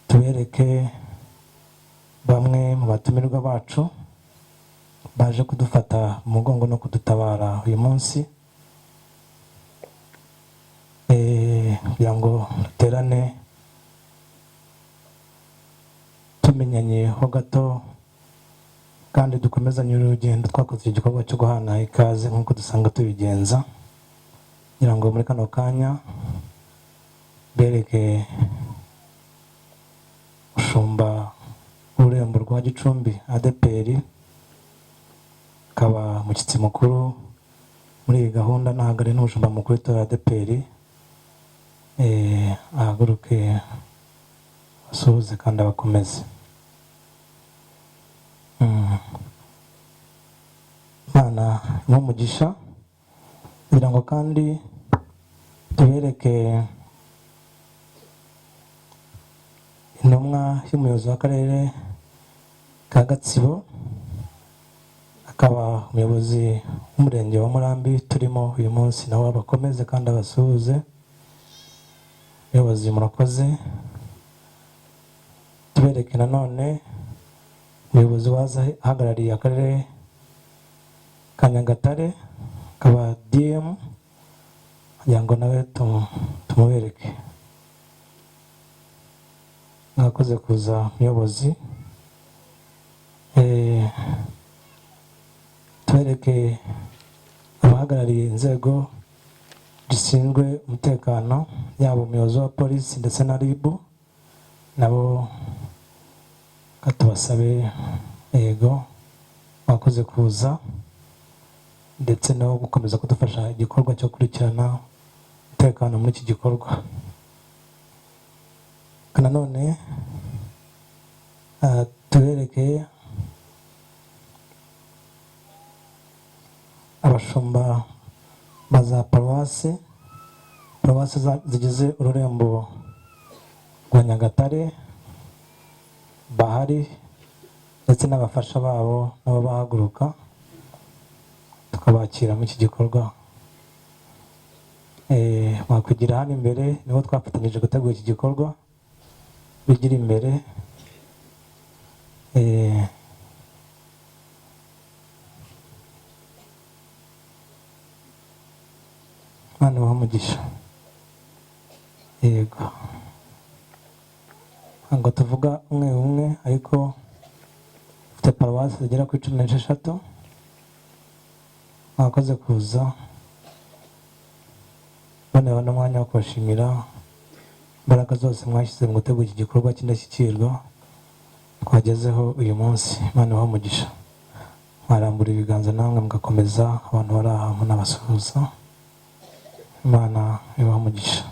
tubereke bamwe mu batumirwa bacu baje kudufata mu mugongo no kudutabara uyu munsi, kugira ngo duterane tumenyanye ho gato kandi dukomezanye urugendo twakoze igikorwa cyo guhana ikaze nk'uko dusanga tubigenza, kugira ngo muri kano kanya bereke umushumba w'ururembo rwa Gicumbi ADEPR, akaba umushyitsi mukuru muri iyi gahunda, nahagare n'umushumba mukuru w'itorero ADEPR, ahaguruke asuhuze kandi abakomeze. Imana imuhe umugisha. Kugira ngo kandi tubereke intumwa y'umuyobozi w'akarere ka Gatsibo, akaba umuyobozi w'umurenge wa Murambi turimo uyu munsi, nawe abakomeze kandi abasuhuze. Umuyobozi murakoze. Tubereke nanone umuyobozi waza ahagarariye akarere ka Nyagatare, akaba DM, kugira ngo nawe tumubereke. Mwakoze kuza muyobozi. Tubereke abahagarariye inzego zishinzwe umutekano, yaba umuyobozi wa polisi ndetse na RIB, nabo katubasabe yego mwakoze kuza, ndetse no gukomeza kudufasha igikorwa cyo gukurikirana umutekano muri iki gikorwa. Nanone tubereke abashumba ba za paruwasi, paruwasi zigize ururembo rwa Nyagatare bahari, ndetse n'abafasha babo nabo bahaguruka tukabakira muri iki gikorwa. Mwakwigira hano imbere, nibo twafatanyije gutegura iki gikorwa, bigira imbere. Imana ibahe umugisha. Yego, ntabwo tuvuga umwe umwe, ariko ufite paruwasi zigera kuri 16. Mwakoze kuza, boneyeho n'umwanya wo kubashimira imbaraga zose mwashyize mu gutegura iki gikorwa cy'indashyikirwa twagezeho uyu munsi. Imana ibahe umugisha. Mwarambura ibiganza namwe mugakomeza abantu bari aha munabasuhuza. Imana ibahe umugisha.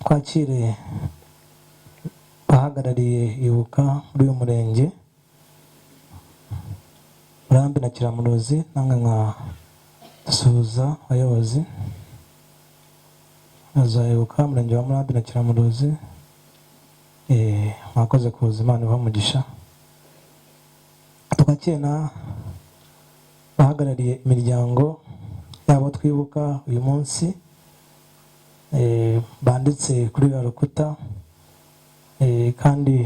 Twakire abahagarariye ibuka muri uyu murenge Murambi na Kiramuruzi, namwe nka dusuhuza abayobozi bazayibuka umurenge wa Murambi na Kiramuruzi. Mwakoze kuza, Imana ibahe umugisha. Twakire na bahagarariye imiryango yabo twibuka uyu munsi, banditse kuri ruriya rukuta, kandi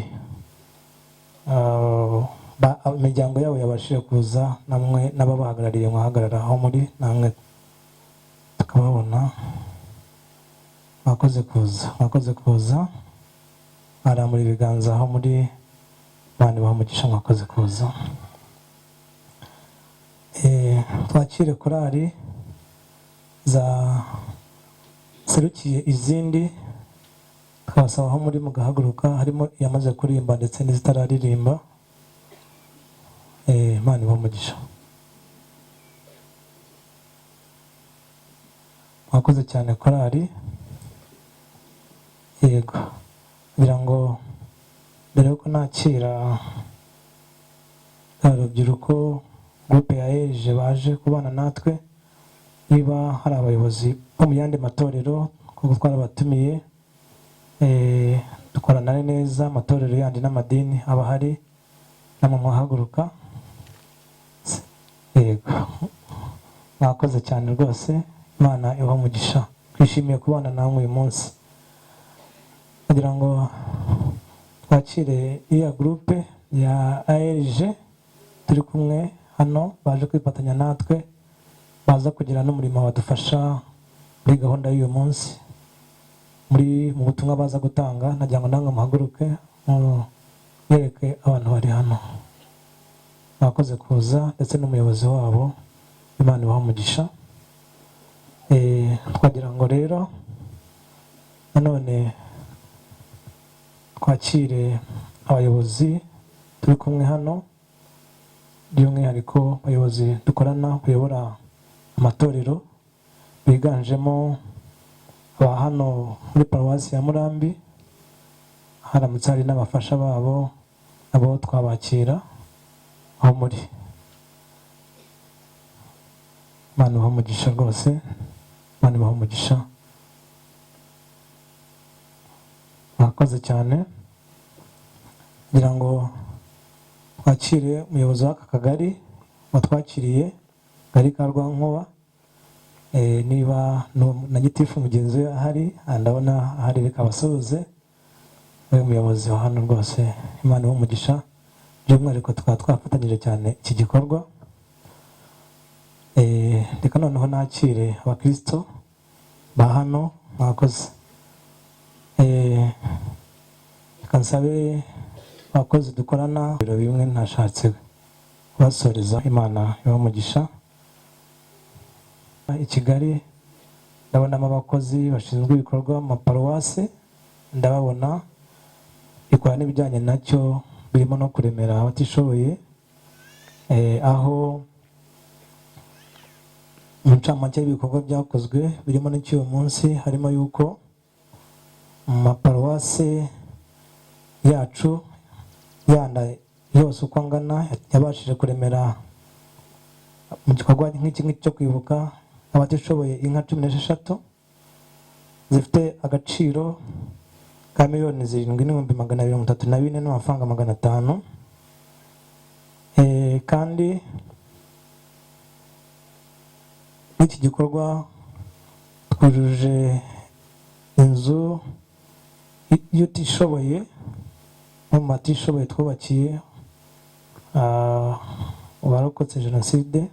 imiryango yabo yabashije kuza, namwe n'ababahagarariye mwahagarara aho muri, namwe tukababona. Mwakoze kuza, mwakoze kuza, mwarambura ibiganza aho muri. Imana ibahe umugisha, mwakoze kuza. Twakire korali za serukiye izindi, twasaba aho muri mugahaguruka, harimo iyamaze kuririmba ndetse n'izitararirimba. Imana ibahe umugisha. Mwakoze cyane korali. Yego, kugira ngo mbere yuko nakira urubyiruko groupe ya eje baje kubana natwe, niba hari abayobozi bo mu yandi matorero kuko twarabatumiye, dukorana neza amatorero yandi n'amadini aba ahari, namwe mwahaguruka. Yego, mwakoze cyane rwose, Imana ibahe umugisha. Twishimiye kubana namwe uyu munsi. Kugira ngo twakire iya groupe ya ARG turi kumwe hano, baje kwifatanya natwe, baza kugira n'umurimo badufasha muri gahunda y'uyu munsi, muri mu butumwa baza gutanga. Nagira ngo namwe muhaguruke mwereke abantu bari hano. Mwakoze kuza, ndetse n'umuyobozi wabo, Imana ibahe umugisha. Twagira ngo rero nanone twakire abayobozi turi kumwe hano, by'umwihariko abayobozi dukorana bayobora amatorero, biganjemo aba hano muri paruwasi ya Murambi. Haramutse hari n'abafasha babo, nabo twabakira aho muri. Imana ibahe umugisha rwose, Imana ibahe umugisha. Mwakoze cyane. Kugira ngo twakire umuyobozi w'aka kagari watwakiriye, kagari ka Rwankuba, niba na gitifu mugenzi we ahari, ndabona ahari, reka abasuhuze. Uyu muyobozi wa hano rwose, Imana ibahe umugisha. By'umwihariko tukaba twafatanyije cyane iki gikorwa. Reka noneho nakire abakristo ba hano, mwakoze. Reka nsabe abakozi dukorana ibiro bimwe, ntashatse kubasoreza. Imana ibahe umugisha. I Kigali ndabonamo abakozi bashinzwe ibikorwa mu maparuwasi, ndababona ikora n'ibijyanye nacyo, birimo no kuremera abatishoboye, aho mu ncamake y'ibikorwa byakozwe birimo n'icy'uyu munsi, harimo yuko mu maparuwasi yacu yanda yose uko angana yabashije kuremera mu gikorwa nk'iki ngiki cyo kwibuka abatishoboye inka 16 zifite agaciro ka 7,234,500 n'amafaranga 500. Kandi n'iki gikorwa twujuje inzu y'utishoboye, no mu batishoboye twubakiye Warokotse Jenoside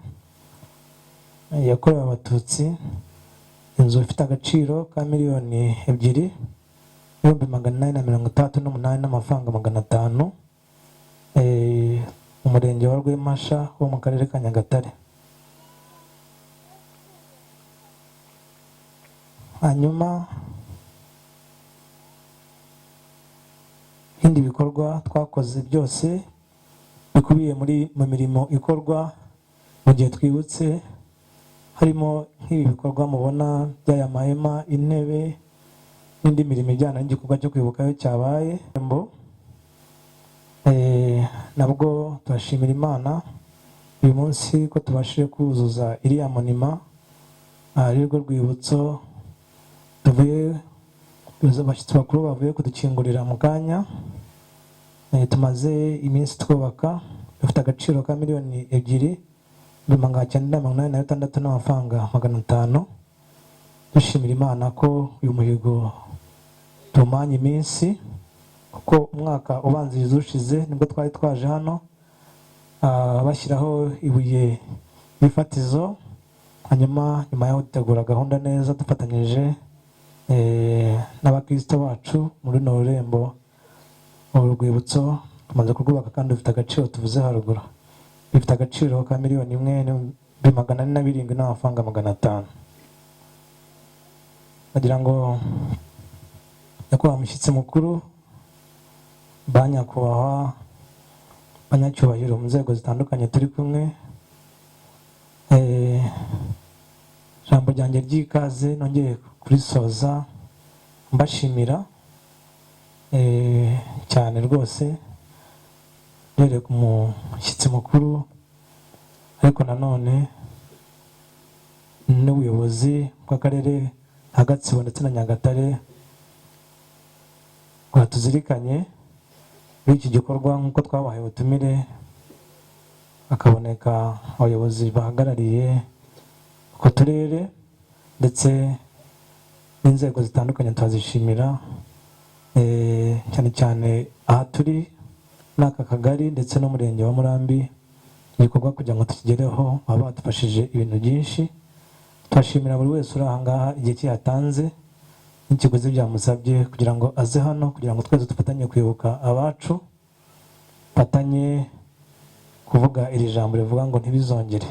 yakorewe Abatutsi, inzu ifite agaciro ka 2,868,500, umurenge wa Rwempasha wo mu karere ka Nyagatare. Hanyuma ibindi bikorwa twakoze byose bikubiye muri mu mirimo ikorwa mu gihe twibutse, harimo nk'ibi bikorwa mubona by'aya mahema, intebe n'indi mirimo ijyana n'igikorwa cyo kwibuka iyo cyabaye. Nabwo turashimira Imana uyu munsi ko tubashije kuzuza iriya monument, ari rwo rwibutso tuvuye, abashyitsi bakuru bavuye kudukingurira mu kanya. Tumaze iminsi twubaka, dufite agaciro ka 2,986,500. Dushimira Imana ko uyu muhigo tumanye iminsi, kuko umwaka ubanziriza ushize nibwo twari twaje hano, bashyiraho ibuye y'ifatizo, hanyuma nyuma yaho dutegura gahunda neza dufatanyije n'abakristo bacu muri runo rurembo. Uru rwibutso tumaze kurwubaka kandi rufite agaciro tuvuze haruguru, rufite agaciro ka 1,407,500. Ndagira ngo nyakubahwa mushyitsi mukuru, ba nyakubahwa banyacyubahiro mu nzego zitandukanye turi kumwe, ijambo ryanjye ry'ikaze nongeye kurisoza mbashimira cyane rwose, mbereye ku mushyitsi mukuru, ariko nanone n'ubuyobozi bw'akarere ka Gatsibo ndetse na Nyagatare bwatuzirikanye muri iki gikorwa nk'uko twabahaye ubutumire, hakaboneka abayobozi bahagarariye utwo turere ndetse n'inzego zitandukanye, turazishimira, cyane cyane aha turi muri aka kagari ndetse n'umurenge wa Murambi. Igikorwa kugira ngo tukigereho baba badufashije ibintu byinshi. Turashimira buri wese uri aha ngaha igihe cye yatanze n'ikiguzi byamusabye kugira ngo aze hano, kugira ngo twese dufatanye kwibuka abacu, dufatanye kuvuga iri jambo rivuga ngo ntibizongere.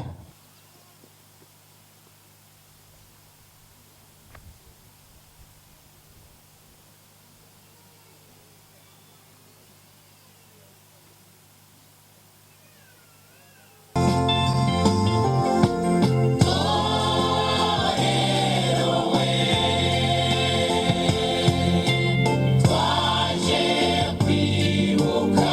Twaje kwibuka.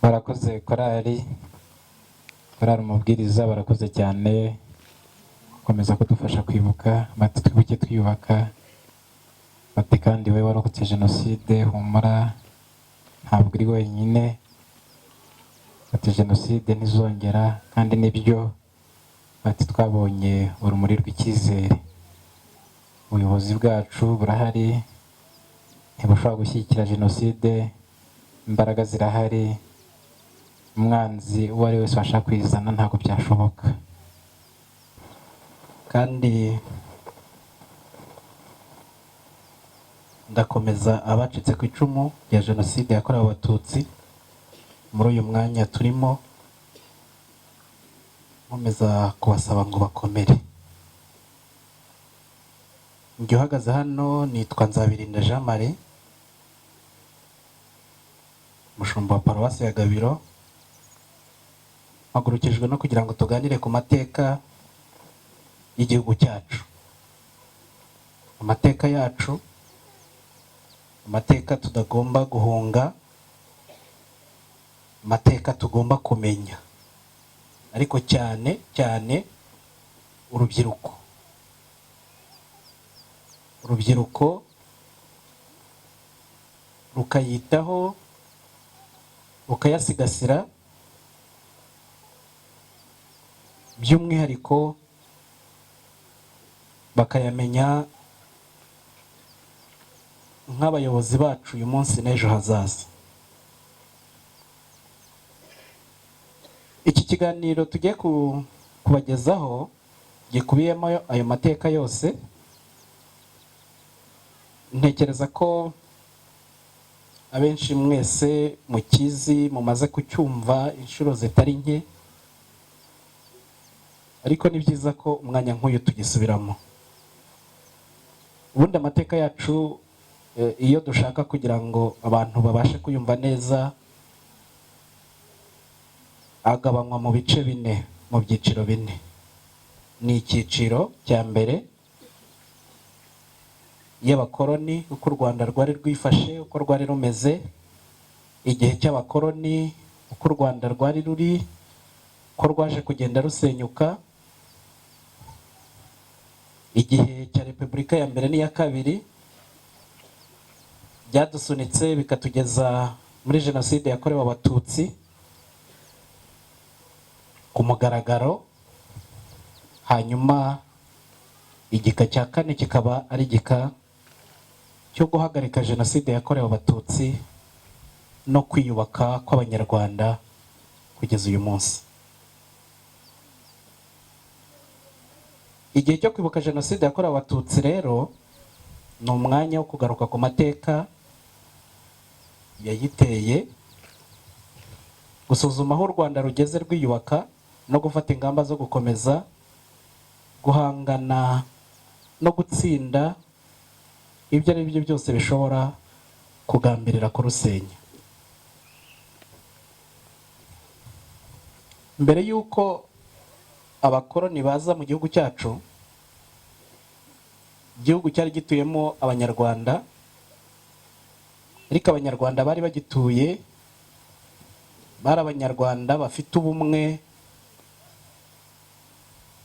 Barakoze korali, korali umubwiriza, barakoze cyane gukomeza kudufasha kwibuka, bati twibuke twiyubaka, bati kandi we warokotse jenoside humura ntabwo uri wenyine, bati jenoside ntizongera kandi nibyo, bati twabonye urumuri rw'icyizere, ubuyobozi bwacu burahari ntibushobora gushyigikira jenoside, imbaraga zirahari, umwanzi uwo ari wese washaka kwizana ntabwo byashoboka. Kandi ndakomeza abacitse ku icumu rya jenoside yakorewe Abatutsi muri uyu mwanya turimo, nkomeza kubasaba ngo bakomere. Njye uhagaze hano nitwa Nzabirinda Jean Marie, Umushumba wa Paruwasi ya Gabiro. Mpagurukijwe no kugira ngo tuganire ku mateka y'igihugu cyacu, amateka yacu, amateka tutagomba guhunga, amateka tugomba kumenya, ariko cyane cyane urubyiruko. Urubyiruko rukayitaho, rukayasigasira, by'umwihariko bakayamenya nk'abayobozi bacu uyu munsi n'ejo hazaza. Iki kiganiro tugiye kubagezaho gikubiyemo ayo mateka yose. Ntekereza ko abenshi mwese mukizi, mumaze kucyumva inshuro zitari nke, ariko ni byiza ko umwanya nk'uyu tugisubiramo. Ubundi amateka yacu, iyo dushaka kugira ngo abantu babashe kuyumva neza, agabanywa mu bice bine, mu byiciro bine. Ni icyiciro cya mbere y'abakoroni, uko u Rwanda rwari rwifashe, uko rwari rumeze igihe cy'abakoroni, uko u Rwanda rwari ruri, uko rwaje kugenda rusenyuka, igihe cya Repubulika ya mbere n'iya kabiri byadusunitse bikatugeza muri Jenoside yakorewe Abatutsi ku mugaragaro. Hanyuma igika cya kane kikaba ari igika cyo guhagarika Jenoside yakorewe Abatutsi no kwiyubaka kw'Abanyarwanda kugeza uyu munsi. Igihe cyo kwibuka Jenoside yakorewe Abatutsi rero ni umwanya wo kugaruka ku mateka yayiteye, gusuzuma aho u Rwanda rugeze rwiyubaka no gufata ingamba zo gukomeza guhangana no gutsinda ibyo ari byo byose bishobora kugambirira kurusenya. Mbere y'uko abakoroni baza mu gihugu cyacu, igihugu cyari gituyemo Abanyarwanda, ariko Abanyarwanda bari bagituye bari Abanyarwanda bafite ubumwe.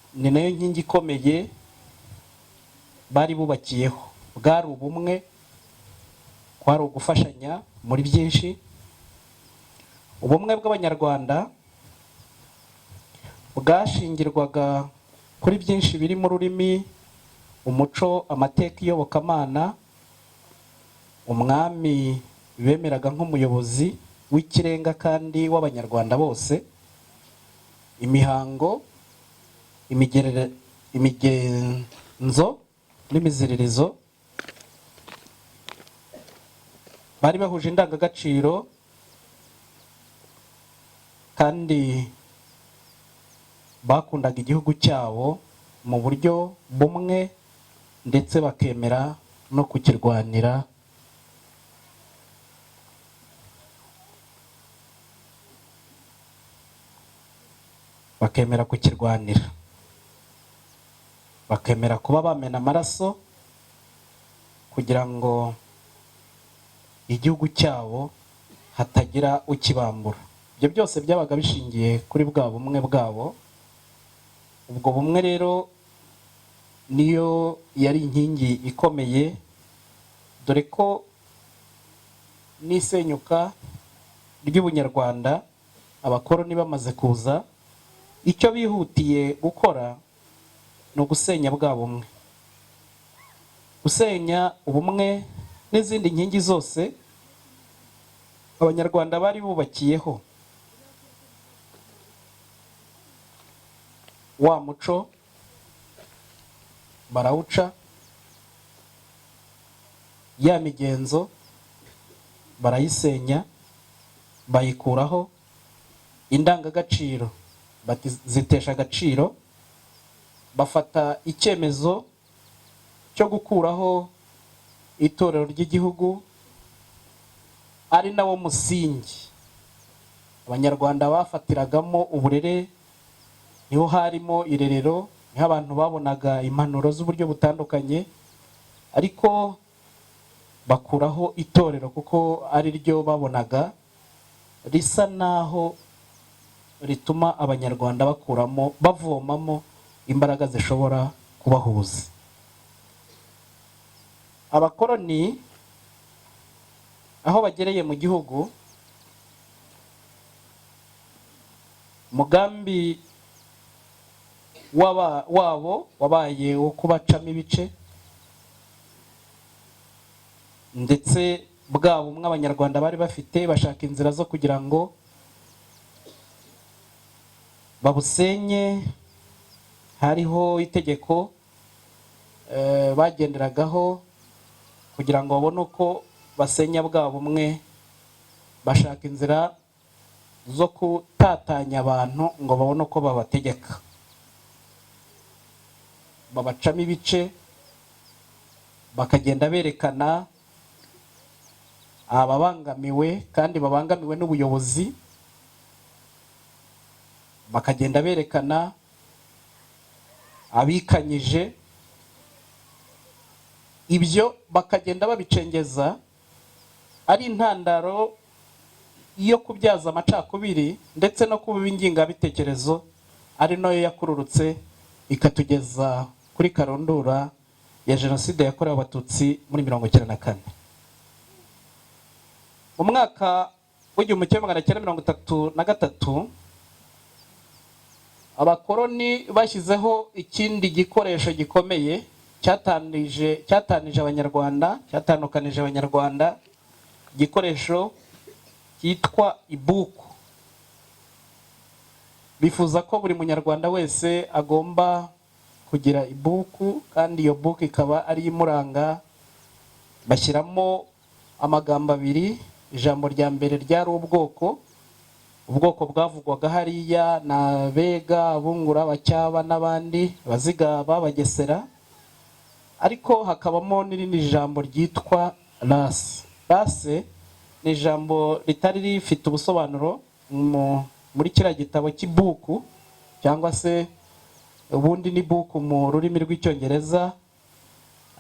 Ni nayo nkingi ikomeye bari bubakiyeho, bwari ubumwe, kwari ugufashanya muri byinshi. Ubumwe bw'Abanyarwanda bwashingirwaga kuri byinshi birimo ururimi, umuco, amateka, iyobokamana. Umwami bemeraga nk'umuyobozi w'ikirenga kandi w'Abanyarwanda bose, imihango, imigenzo n'imiziririzo. Bari bahuje indangagaciro kandi bakundaga igihugu cyabo mu buryo bumwe, ndetse bakemera no kukirwanira. Bakemera kukirwanira, bakemera kuba bamena amaraso kugira ngo igihugu cyabo hatagira ukibambura. Ibyo byose byabaga bishingiye kuri bwa bumwe bwabo. Ubwo bumwe rero niyo yari inkingi ikomeye, dore ko n'isenyuka ry'ubunyarwanda abakoroni bamaze kuza, icyo bihutiye gukora ni ugusenya bwa bumwe, gusenya ubumwe n'izindi nkingi zose Abanyarwanda bari bubakiyeho. Wa muco barawuca, ya migenzo barayisenya bayikuraho, indangagaciro zitesha agaciro, bafata icyemezo cyo gukuraho itorero ry'igihugu. Ari nawo musingi Abanyarwanda bafatiragamo uburere. Niho harimo irerero, niho abantu babonaga impanuro z'uburyo butandukanye, ariko bakuraho itorero kuko ari ryo babonaga risa naho rituma Abanyarwanda bakuramo, bavomamo imbaraga zishobora kubahuza. Abakoroni aho bagereye mu gihugu, umugambi wabo wabaye wo kubacamo ibice, ndetse bwa bumwe Abanyarwanda bari bafite bashaka inzira zo kugira ngo babusenye. Hariho itegeko bagenderagaho kugira ngo babone uko basenya bwa bumwe, bashaka inzira zo gutatanya abantu ngo babone uko babategeka, babacamo ibice, bakagenda berekana ababangamiwe kandi babangamiwe n'ubuyobozi, bakagenda berekana abikanyije. Ibyo bakagenda babicengeza ari intandaro yo kubyaza amacakubiri ndetse no kuba ingengabitekerezo, ari nayo yakururutse ikatugeza kuri karundura ya Jenoside yakorewe Abatutsi muri 94. Mu mwaka w'1933, abakoroni bashyizeho ikindi gikoresho gikomeye cyatanije Abanyarwanda, cyatandukanije Abanyarwanda, igikoresho cyitwa ibuku. Bifuza ko buri Munyarwanda wese agomba kugira ibuku, kandi iyo buku ikaba ari imuranga. Bashyiramo amagambo abiri. Ijambo rya mbere ryari ubwoko. Ubwoko bwavugwaga hariya ni Abega, Abungura, Abacyaba n'abandi, Abazigaba, Abagesera, ariko hakabamo n'irindi jambo ryitwa race. Race ni ijambo ritari rifite ubusobanuro muri kiriya gitabo cy'ibuku, cyangwa se ubundi ni buku mu rurimi rw'Icyongereza,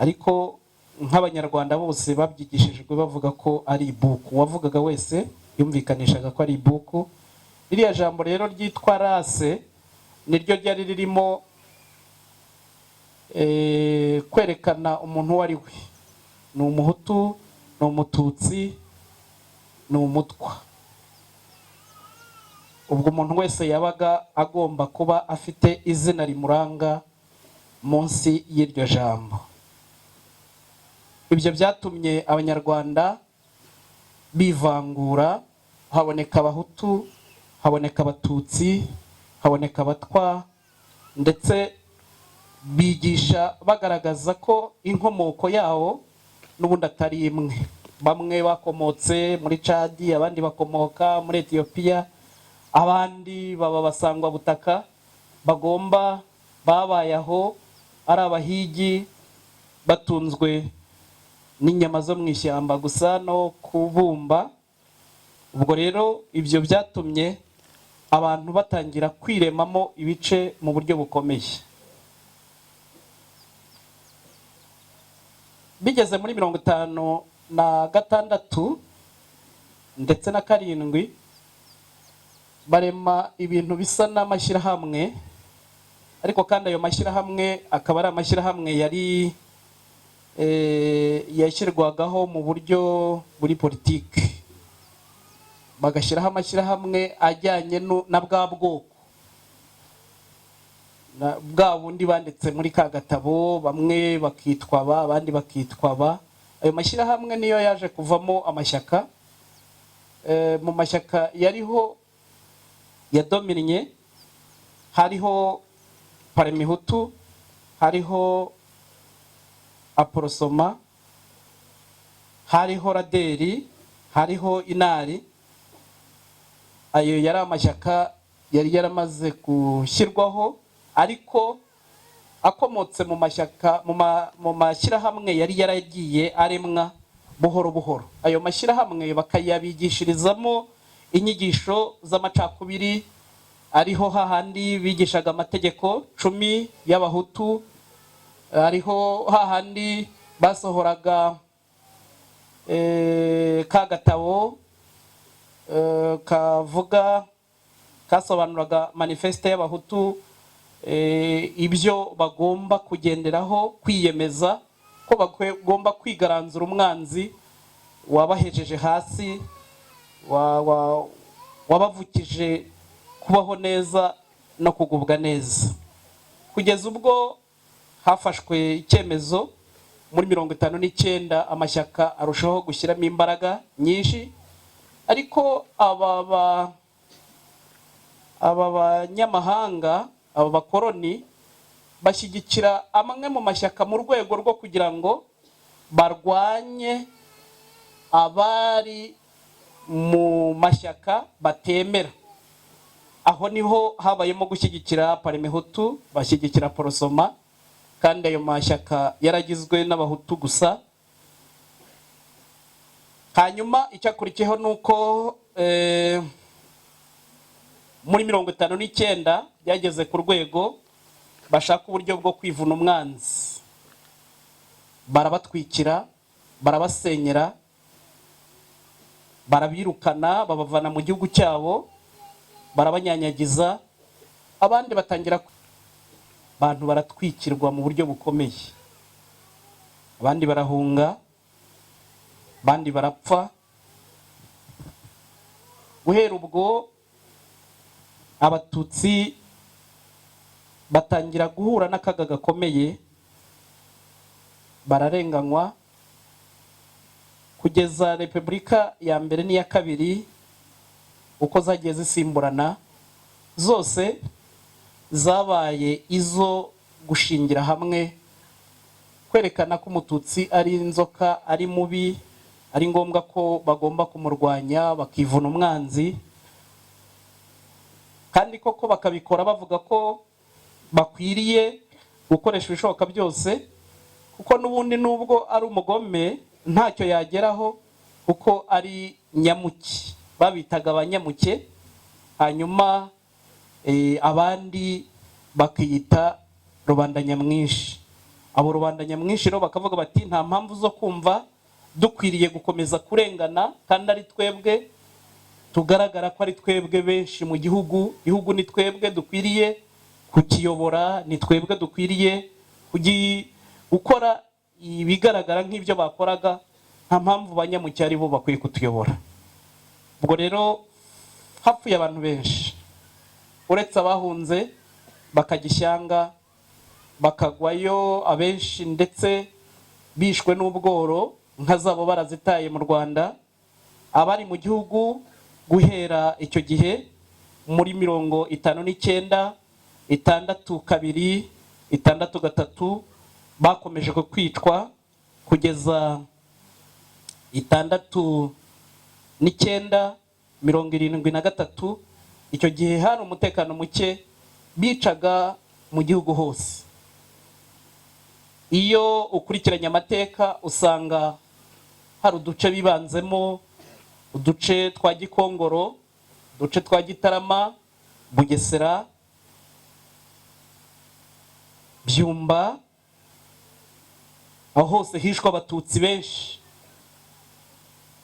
ariko nk'Abanyarwanda bose babyigishijwe bavuga ko ari ibuku. Uwavugaga wese yumvikanishaga ko ari ibuku. Ririya jambo rero ryitwa race niryo ryari ririmo kwerekana umuntu uwo ari we: ni Umuhutu, ni Umututsi, ni Umutwa. Ubwo umuntu wese yabaga agomba kuba afite izina rimuranga munsi y'iryo jambo. Ibyo byatumye Abanyarwanda bivangura, haboneka Abahutu, haboneka Abatutsi, haboneka Abatwa, ndetse bigisha bagaragaza ko inkomoko yawo n'ubundi atari imwe. Bamwe bakomotse muri Cadi, abandi bakomoka muri Etiyopiya, abandi baba basangwa butaka bagomba babaye aho ari abahigi, batunzwe n'inyama zo mu ishyamba gusa no kubumba. Ubwo rero ibyo byatumye abantu batangira kwiremamo ibice mu buryo bukomeye. Bigeze muri 56 ndetse na 7, barema ibintu bisa n'amashyirahamwe, ariko kandi ayo mashyirahamwe akaba ari amashyirahamwe yari yashyirwagaho mu buryo buri politiki, bagashyiraho amashyirahamwe ajyanye na bwa bwoko bwa bundi banditse muri ka gatabo, bamwe bakitwa aba, abandi bakitwa aba. Ayo mashyirahamwe niyo yaje kuvamo amashyaka. Mu mashyaka yariho yadominye hariho Parmehutu, hariho Aprosoma, hariho RADER, hariho INAR. Ayo yari amashyaka yari yaramaze gushyirwaho, ariko akomotse mu mashyaka, mu mashyirahamwe yari yaragiye aremwa. Buhoro buhoro ayo mashyirahamwe bakayabigishirizamo inyigisho z'amacakubiri, ariho hahandi bigishaga amategeko 10 y'Abahutu, ariho hahandi basohoraga ka gatabo kavuga, kasobanuraga manifeste y'Abahutu, ibyo bagomba kugenderaho, kwiyemeza ko bagomba kwigaranzura umwanzi wabahejeje hasi, wabavukije kubaho neza no kugubwa neza, kugeza ubwo hafashwe icyemezo muri 59, amashyaka arushaho gushyiramo imbaraga nyinshi. Ariko aba banyamahanga, aba bakoroni, bashyigikira amwe mu mashyaka mu rwego rwo kugira ngo barwanye abari mu mashyaka batemera. Aho niho habayemo gushyigikira Parmehutu, bashyigikira Aprosoma, kandi ayo mashyaka yaragizwe n'Abahutu gusa. Hanyuma icyakurikiyeho ni uko muri 59 byageze ku rwego bashaka uburyo bwo kwivuna umwanzi, barabatwikira, barabasenyera, barabirukana, babavana mu gihugu cyabo, barabanyanyagiza. Abandi batangira, abantu baratwikirwa mu buryo bukomeye, abandi barahunga, abandi barapfa. Guhera ubwo Abatutsi batangira guhura n'akaga gakomeye, bararenganywa kugeza Repubulika ya mbere n'iya kabiri uko zagiye zisimburana, zose zabaye izo gushingira hamwe kwerekana ko Umututsi ari inzoka, ari mubi, ari ngombwa ko bagomba kumurwanya bakivuna umwanzi. Kandi koko bakabikora bavuga ko bakwiriye gukoresha ibishoboka byose, kuko n'ubundi nubwo ari umugome ntacyo yageraho kuko ari nyamuke, babitaga abanyamuke. Hanyuma abandi bakiyita rubanda nyamwinshi. Abo rubanda nyamwinshi rero bakavuga bati: "Nta mpamvu zo kumva dukwiriye gukomeza kurengana kandi ari twebwe tugaragara ko ari twebwe benshi mu gihugu. Igihugu ni twebwe dukwiriye kukiyobora, ni twebwe dukwiriye gukora ibigaragara nk'ibyo bakoraga. Nta mpamvu banyamuke ari bo bakwiye kutuyobora." Ubwo rero hapfuye abantu benshi, uretse abahunze bakajya ishyanga bakagwayo, abenshi ndetse bishwe n'ubworo, inka zabo barazitaye mu Rwanda. Abari mu gihugu guhera icyo gihe muri 59, 62, 63, bakomeje kwicwa kugeza 69, 73. Icyo gihe hari umutekano muke, bicaga mu gihugu hose. Iyo ukurikiranye amateka usanga hari uduce bibanzemo: uduce twa Gikongoro, uduce twa Gitarama, Bugesera, Byumba. Aho hose hishwe Abatutsi benshi.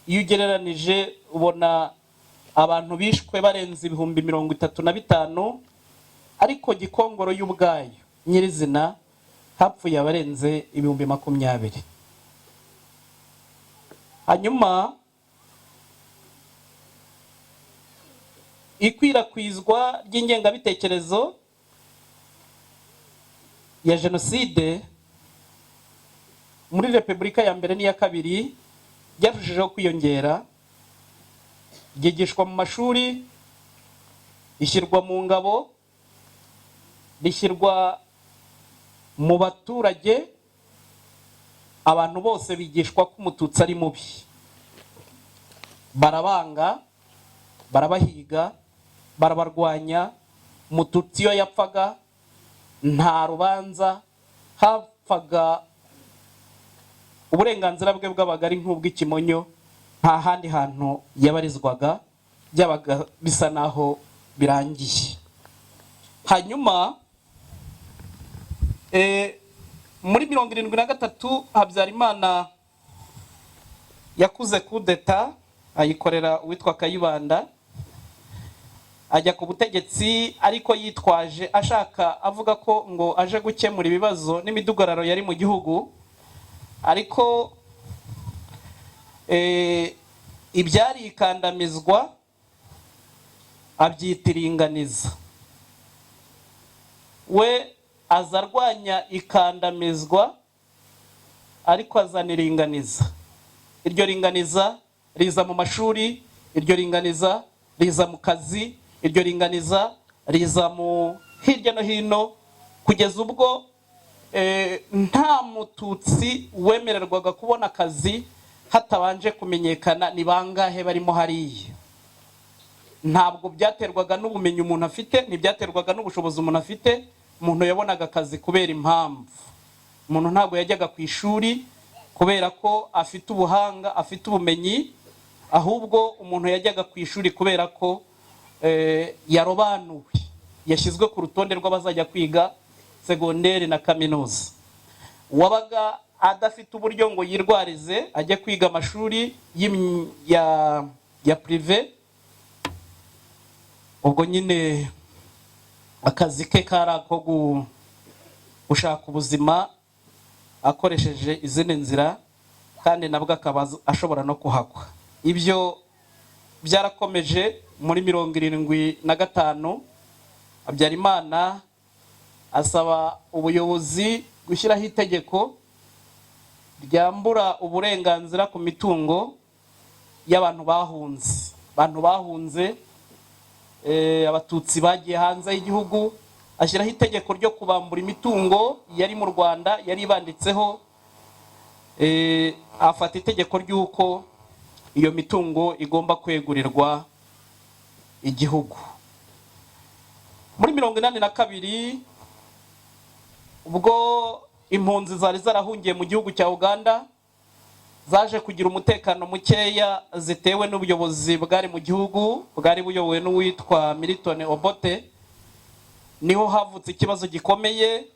Iyo ugereranije ubona abantu bishwe barenze 35,000, ariko Gikongoro y'ubwayo nyirizina hapfuye abarenze 20,000. Hanyuma ikwirakwizwa ry'ingengabitekerezo ya jenoside muri Repubulika ya mbere n'iya kabiri byarushijeho kwiyongera, ryigishwa mu mashuri, rishyirwa mu ngabo, rishyirwa mu baturage. Abantu bose bigishwa ko Umututsi ari mubi, barabanga, barabahiga, barabarwanya. Umututsi iyo yapfaga nta rubanza, hapfaga Uburenganzira bwe bwabaga ari nk'ubw'ikimonyo, nta handi hantu yabarizwaga, byabaga bisa naho birangiye. Hanyuma muri 73 Habyarimana yakuze kudeta, ayikorera uwitwa Kayibanda, ajya ku butegetsi, ariko yitwaje ashaka avuga ko ngo aje gukemura ibibazo n'imidugararo yari mu gihugu. Ariko ibyari ikandamizwa abyita iringaniza. We aza arwanya ikandamizwa, ariko azana iringaniza. Iryo ringaniza riza mu mashuri, iryo ringaniza riza mu kazi, iryo ringaniza riza mu hirya no hino, kugeza ubwo nta Mututsi wemererwaga kubona akazi hatabanje kumenyekana ni bangahe barimo hariya. Ntabwo byaterwaga n'ubumenyi umuntu afite, ntibyaterwaga n'ubushobozi umuntu afite. Umuntu yabonaga akazi kubera impamvu. Umuntu ntabwo yajyaga ku ishuri kubera ko afite ubuhanga, afite ubumenyi, ahubwo umuntu yajyaga ku ishuri kubera ko yarobanuwe, yashyizwe ku rutonde rw'abazajya kwiga segonderi na kaminuza. Wabaga adafite uburyo ngo yirwarize ajye kwiga amashuri ya privé, ubwo nyine akazi ke kari ako gushaka ubuzima akoresheje izindi nzira, kandi nabwo akaba ashobora no kuhagwa. Ibyo byarakomeje. Muri 75 Habyarimana asaba ubuyobozi gushyiraho itegeko ryambura uburenganzira ku mitungo y'abantu bahunze, abantu bahunze, Abatutsi bagiye hanze y'igihugu. Ashyiraho itegeko ryo kubambura imitungo yari mu Rwanda yari ibanditseho. Afata itegeko ry'uko iyo mitungo igomba kwegurirwa igihugu. Muri 82, ubwo impunzi zari zarahungiye mu gihugu cya Uganda zaje kugira umutekano mukeya zitewe n'ubuyobozi bwari mu gihugu, bwari buyobowe n'uwitwa Milton Obote, niho havutse ikibazo gikomeye.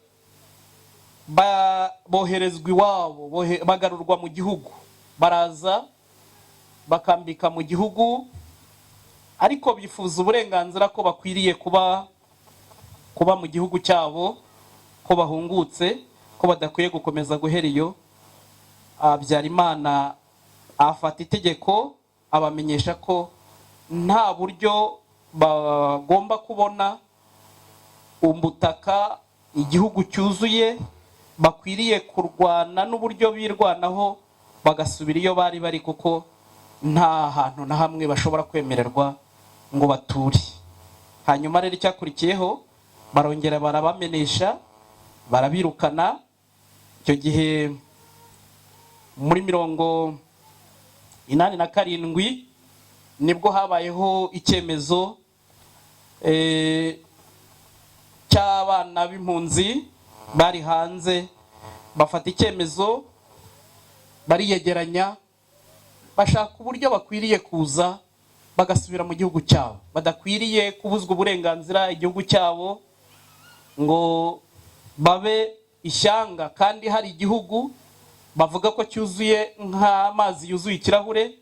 Boherezwa iwabo, bagarurwa mu gihugu, baraza bakambika mu gihugu, ariko bifuza uburenganzira ko bakwiriye kuba mu gihugu cyabo, ko bahungutse, ko badakwiye gukomeza guhera iyo. Habyarimana afata itegeko, abamenyesha ko nta buryo bagomba kubona ubutaka, igihugu cyuzuye, bakwiriye kurwana n'uburyo birwanaho bagasubira iyo bari bari, kuko nta hantu na hamwe bashobora kwemererwa ngo bature. Hanyuma rero icyakurikiyeho, barongera barabamenesha, barabirukana. Icyo gihe muri 87 nibwo habayeho icyemezo cy'abana b'impunzi bari hanze. Bafata icyemezo, bariyegeranya, bashaka uburyo bakwiriye kuza bagasubira mu gihugu cyabo, badakwiriye kubuzwa uburenganzira igihugu cyabo ngo babe ishyanga kandi hari igihugu bavuga ko cyuzuye nk'amazi yuzuye ikirahure.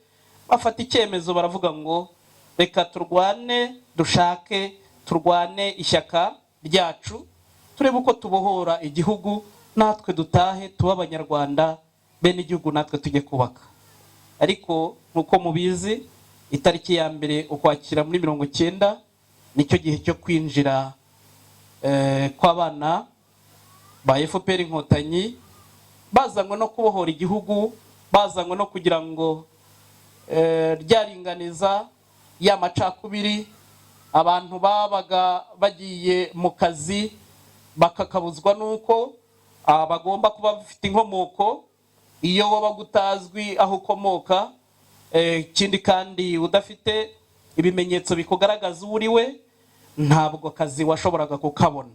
Bafata icyemezo, baravuga ngo reka turwane, dushake turwane ishyaka ryacu, turebe uko tubohora igihugu, natwe dutahe tube Abanyarwanda bene igihugu, natwe tujye kubaka. Ariko nk'uko mubizi, itariki ya 1 Ukwakira muri 90 nicyo gihe cyo kwinjira kw'abana ba FPR Inkotanyi, bazanywe no kubohora igihugu, bazanywe no kugira ngo ryaringaniza ya macakubiri. Abantu babaga bagiye mu kazi bakakabuzwa n'uko bagomba kuba bafite inkomoko. Iyo wabaga utazwi aho ukomoka, ikindi kandi udafite ibimenyetso bikugaragaza uwo uri we, ntabwo akazi washoboraga kukabona.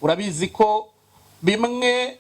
Urabizi ko bimwe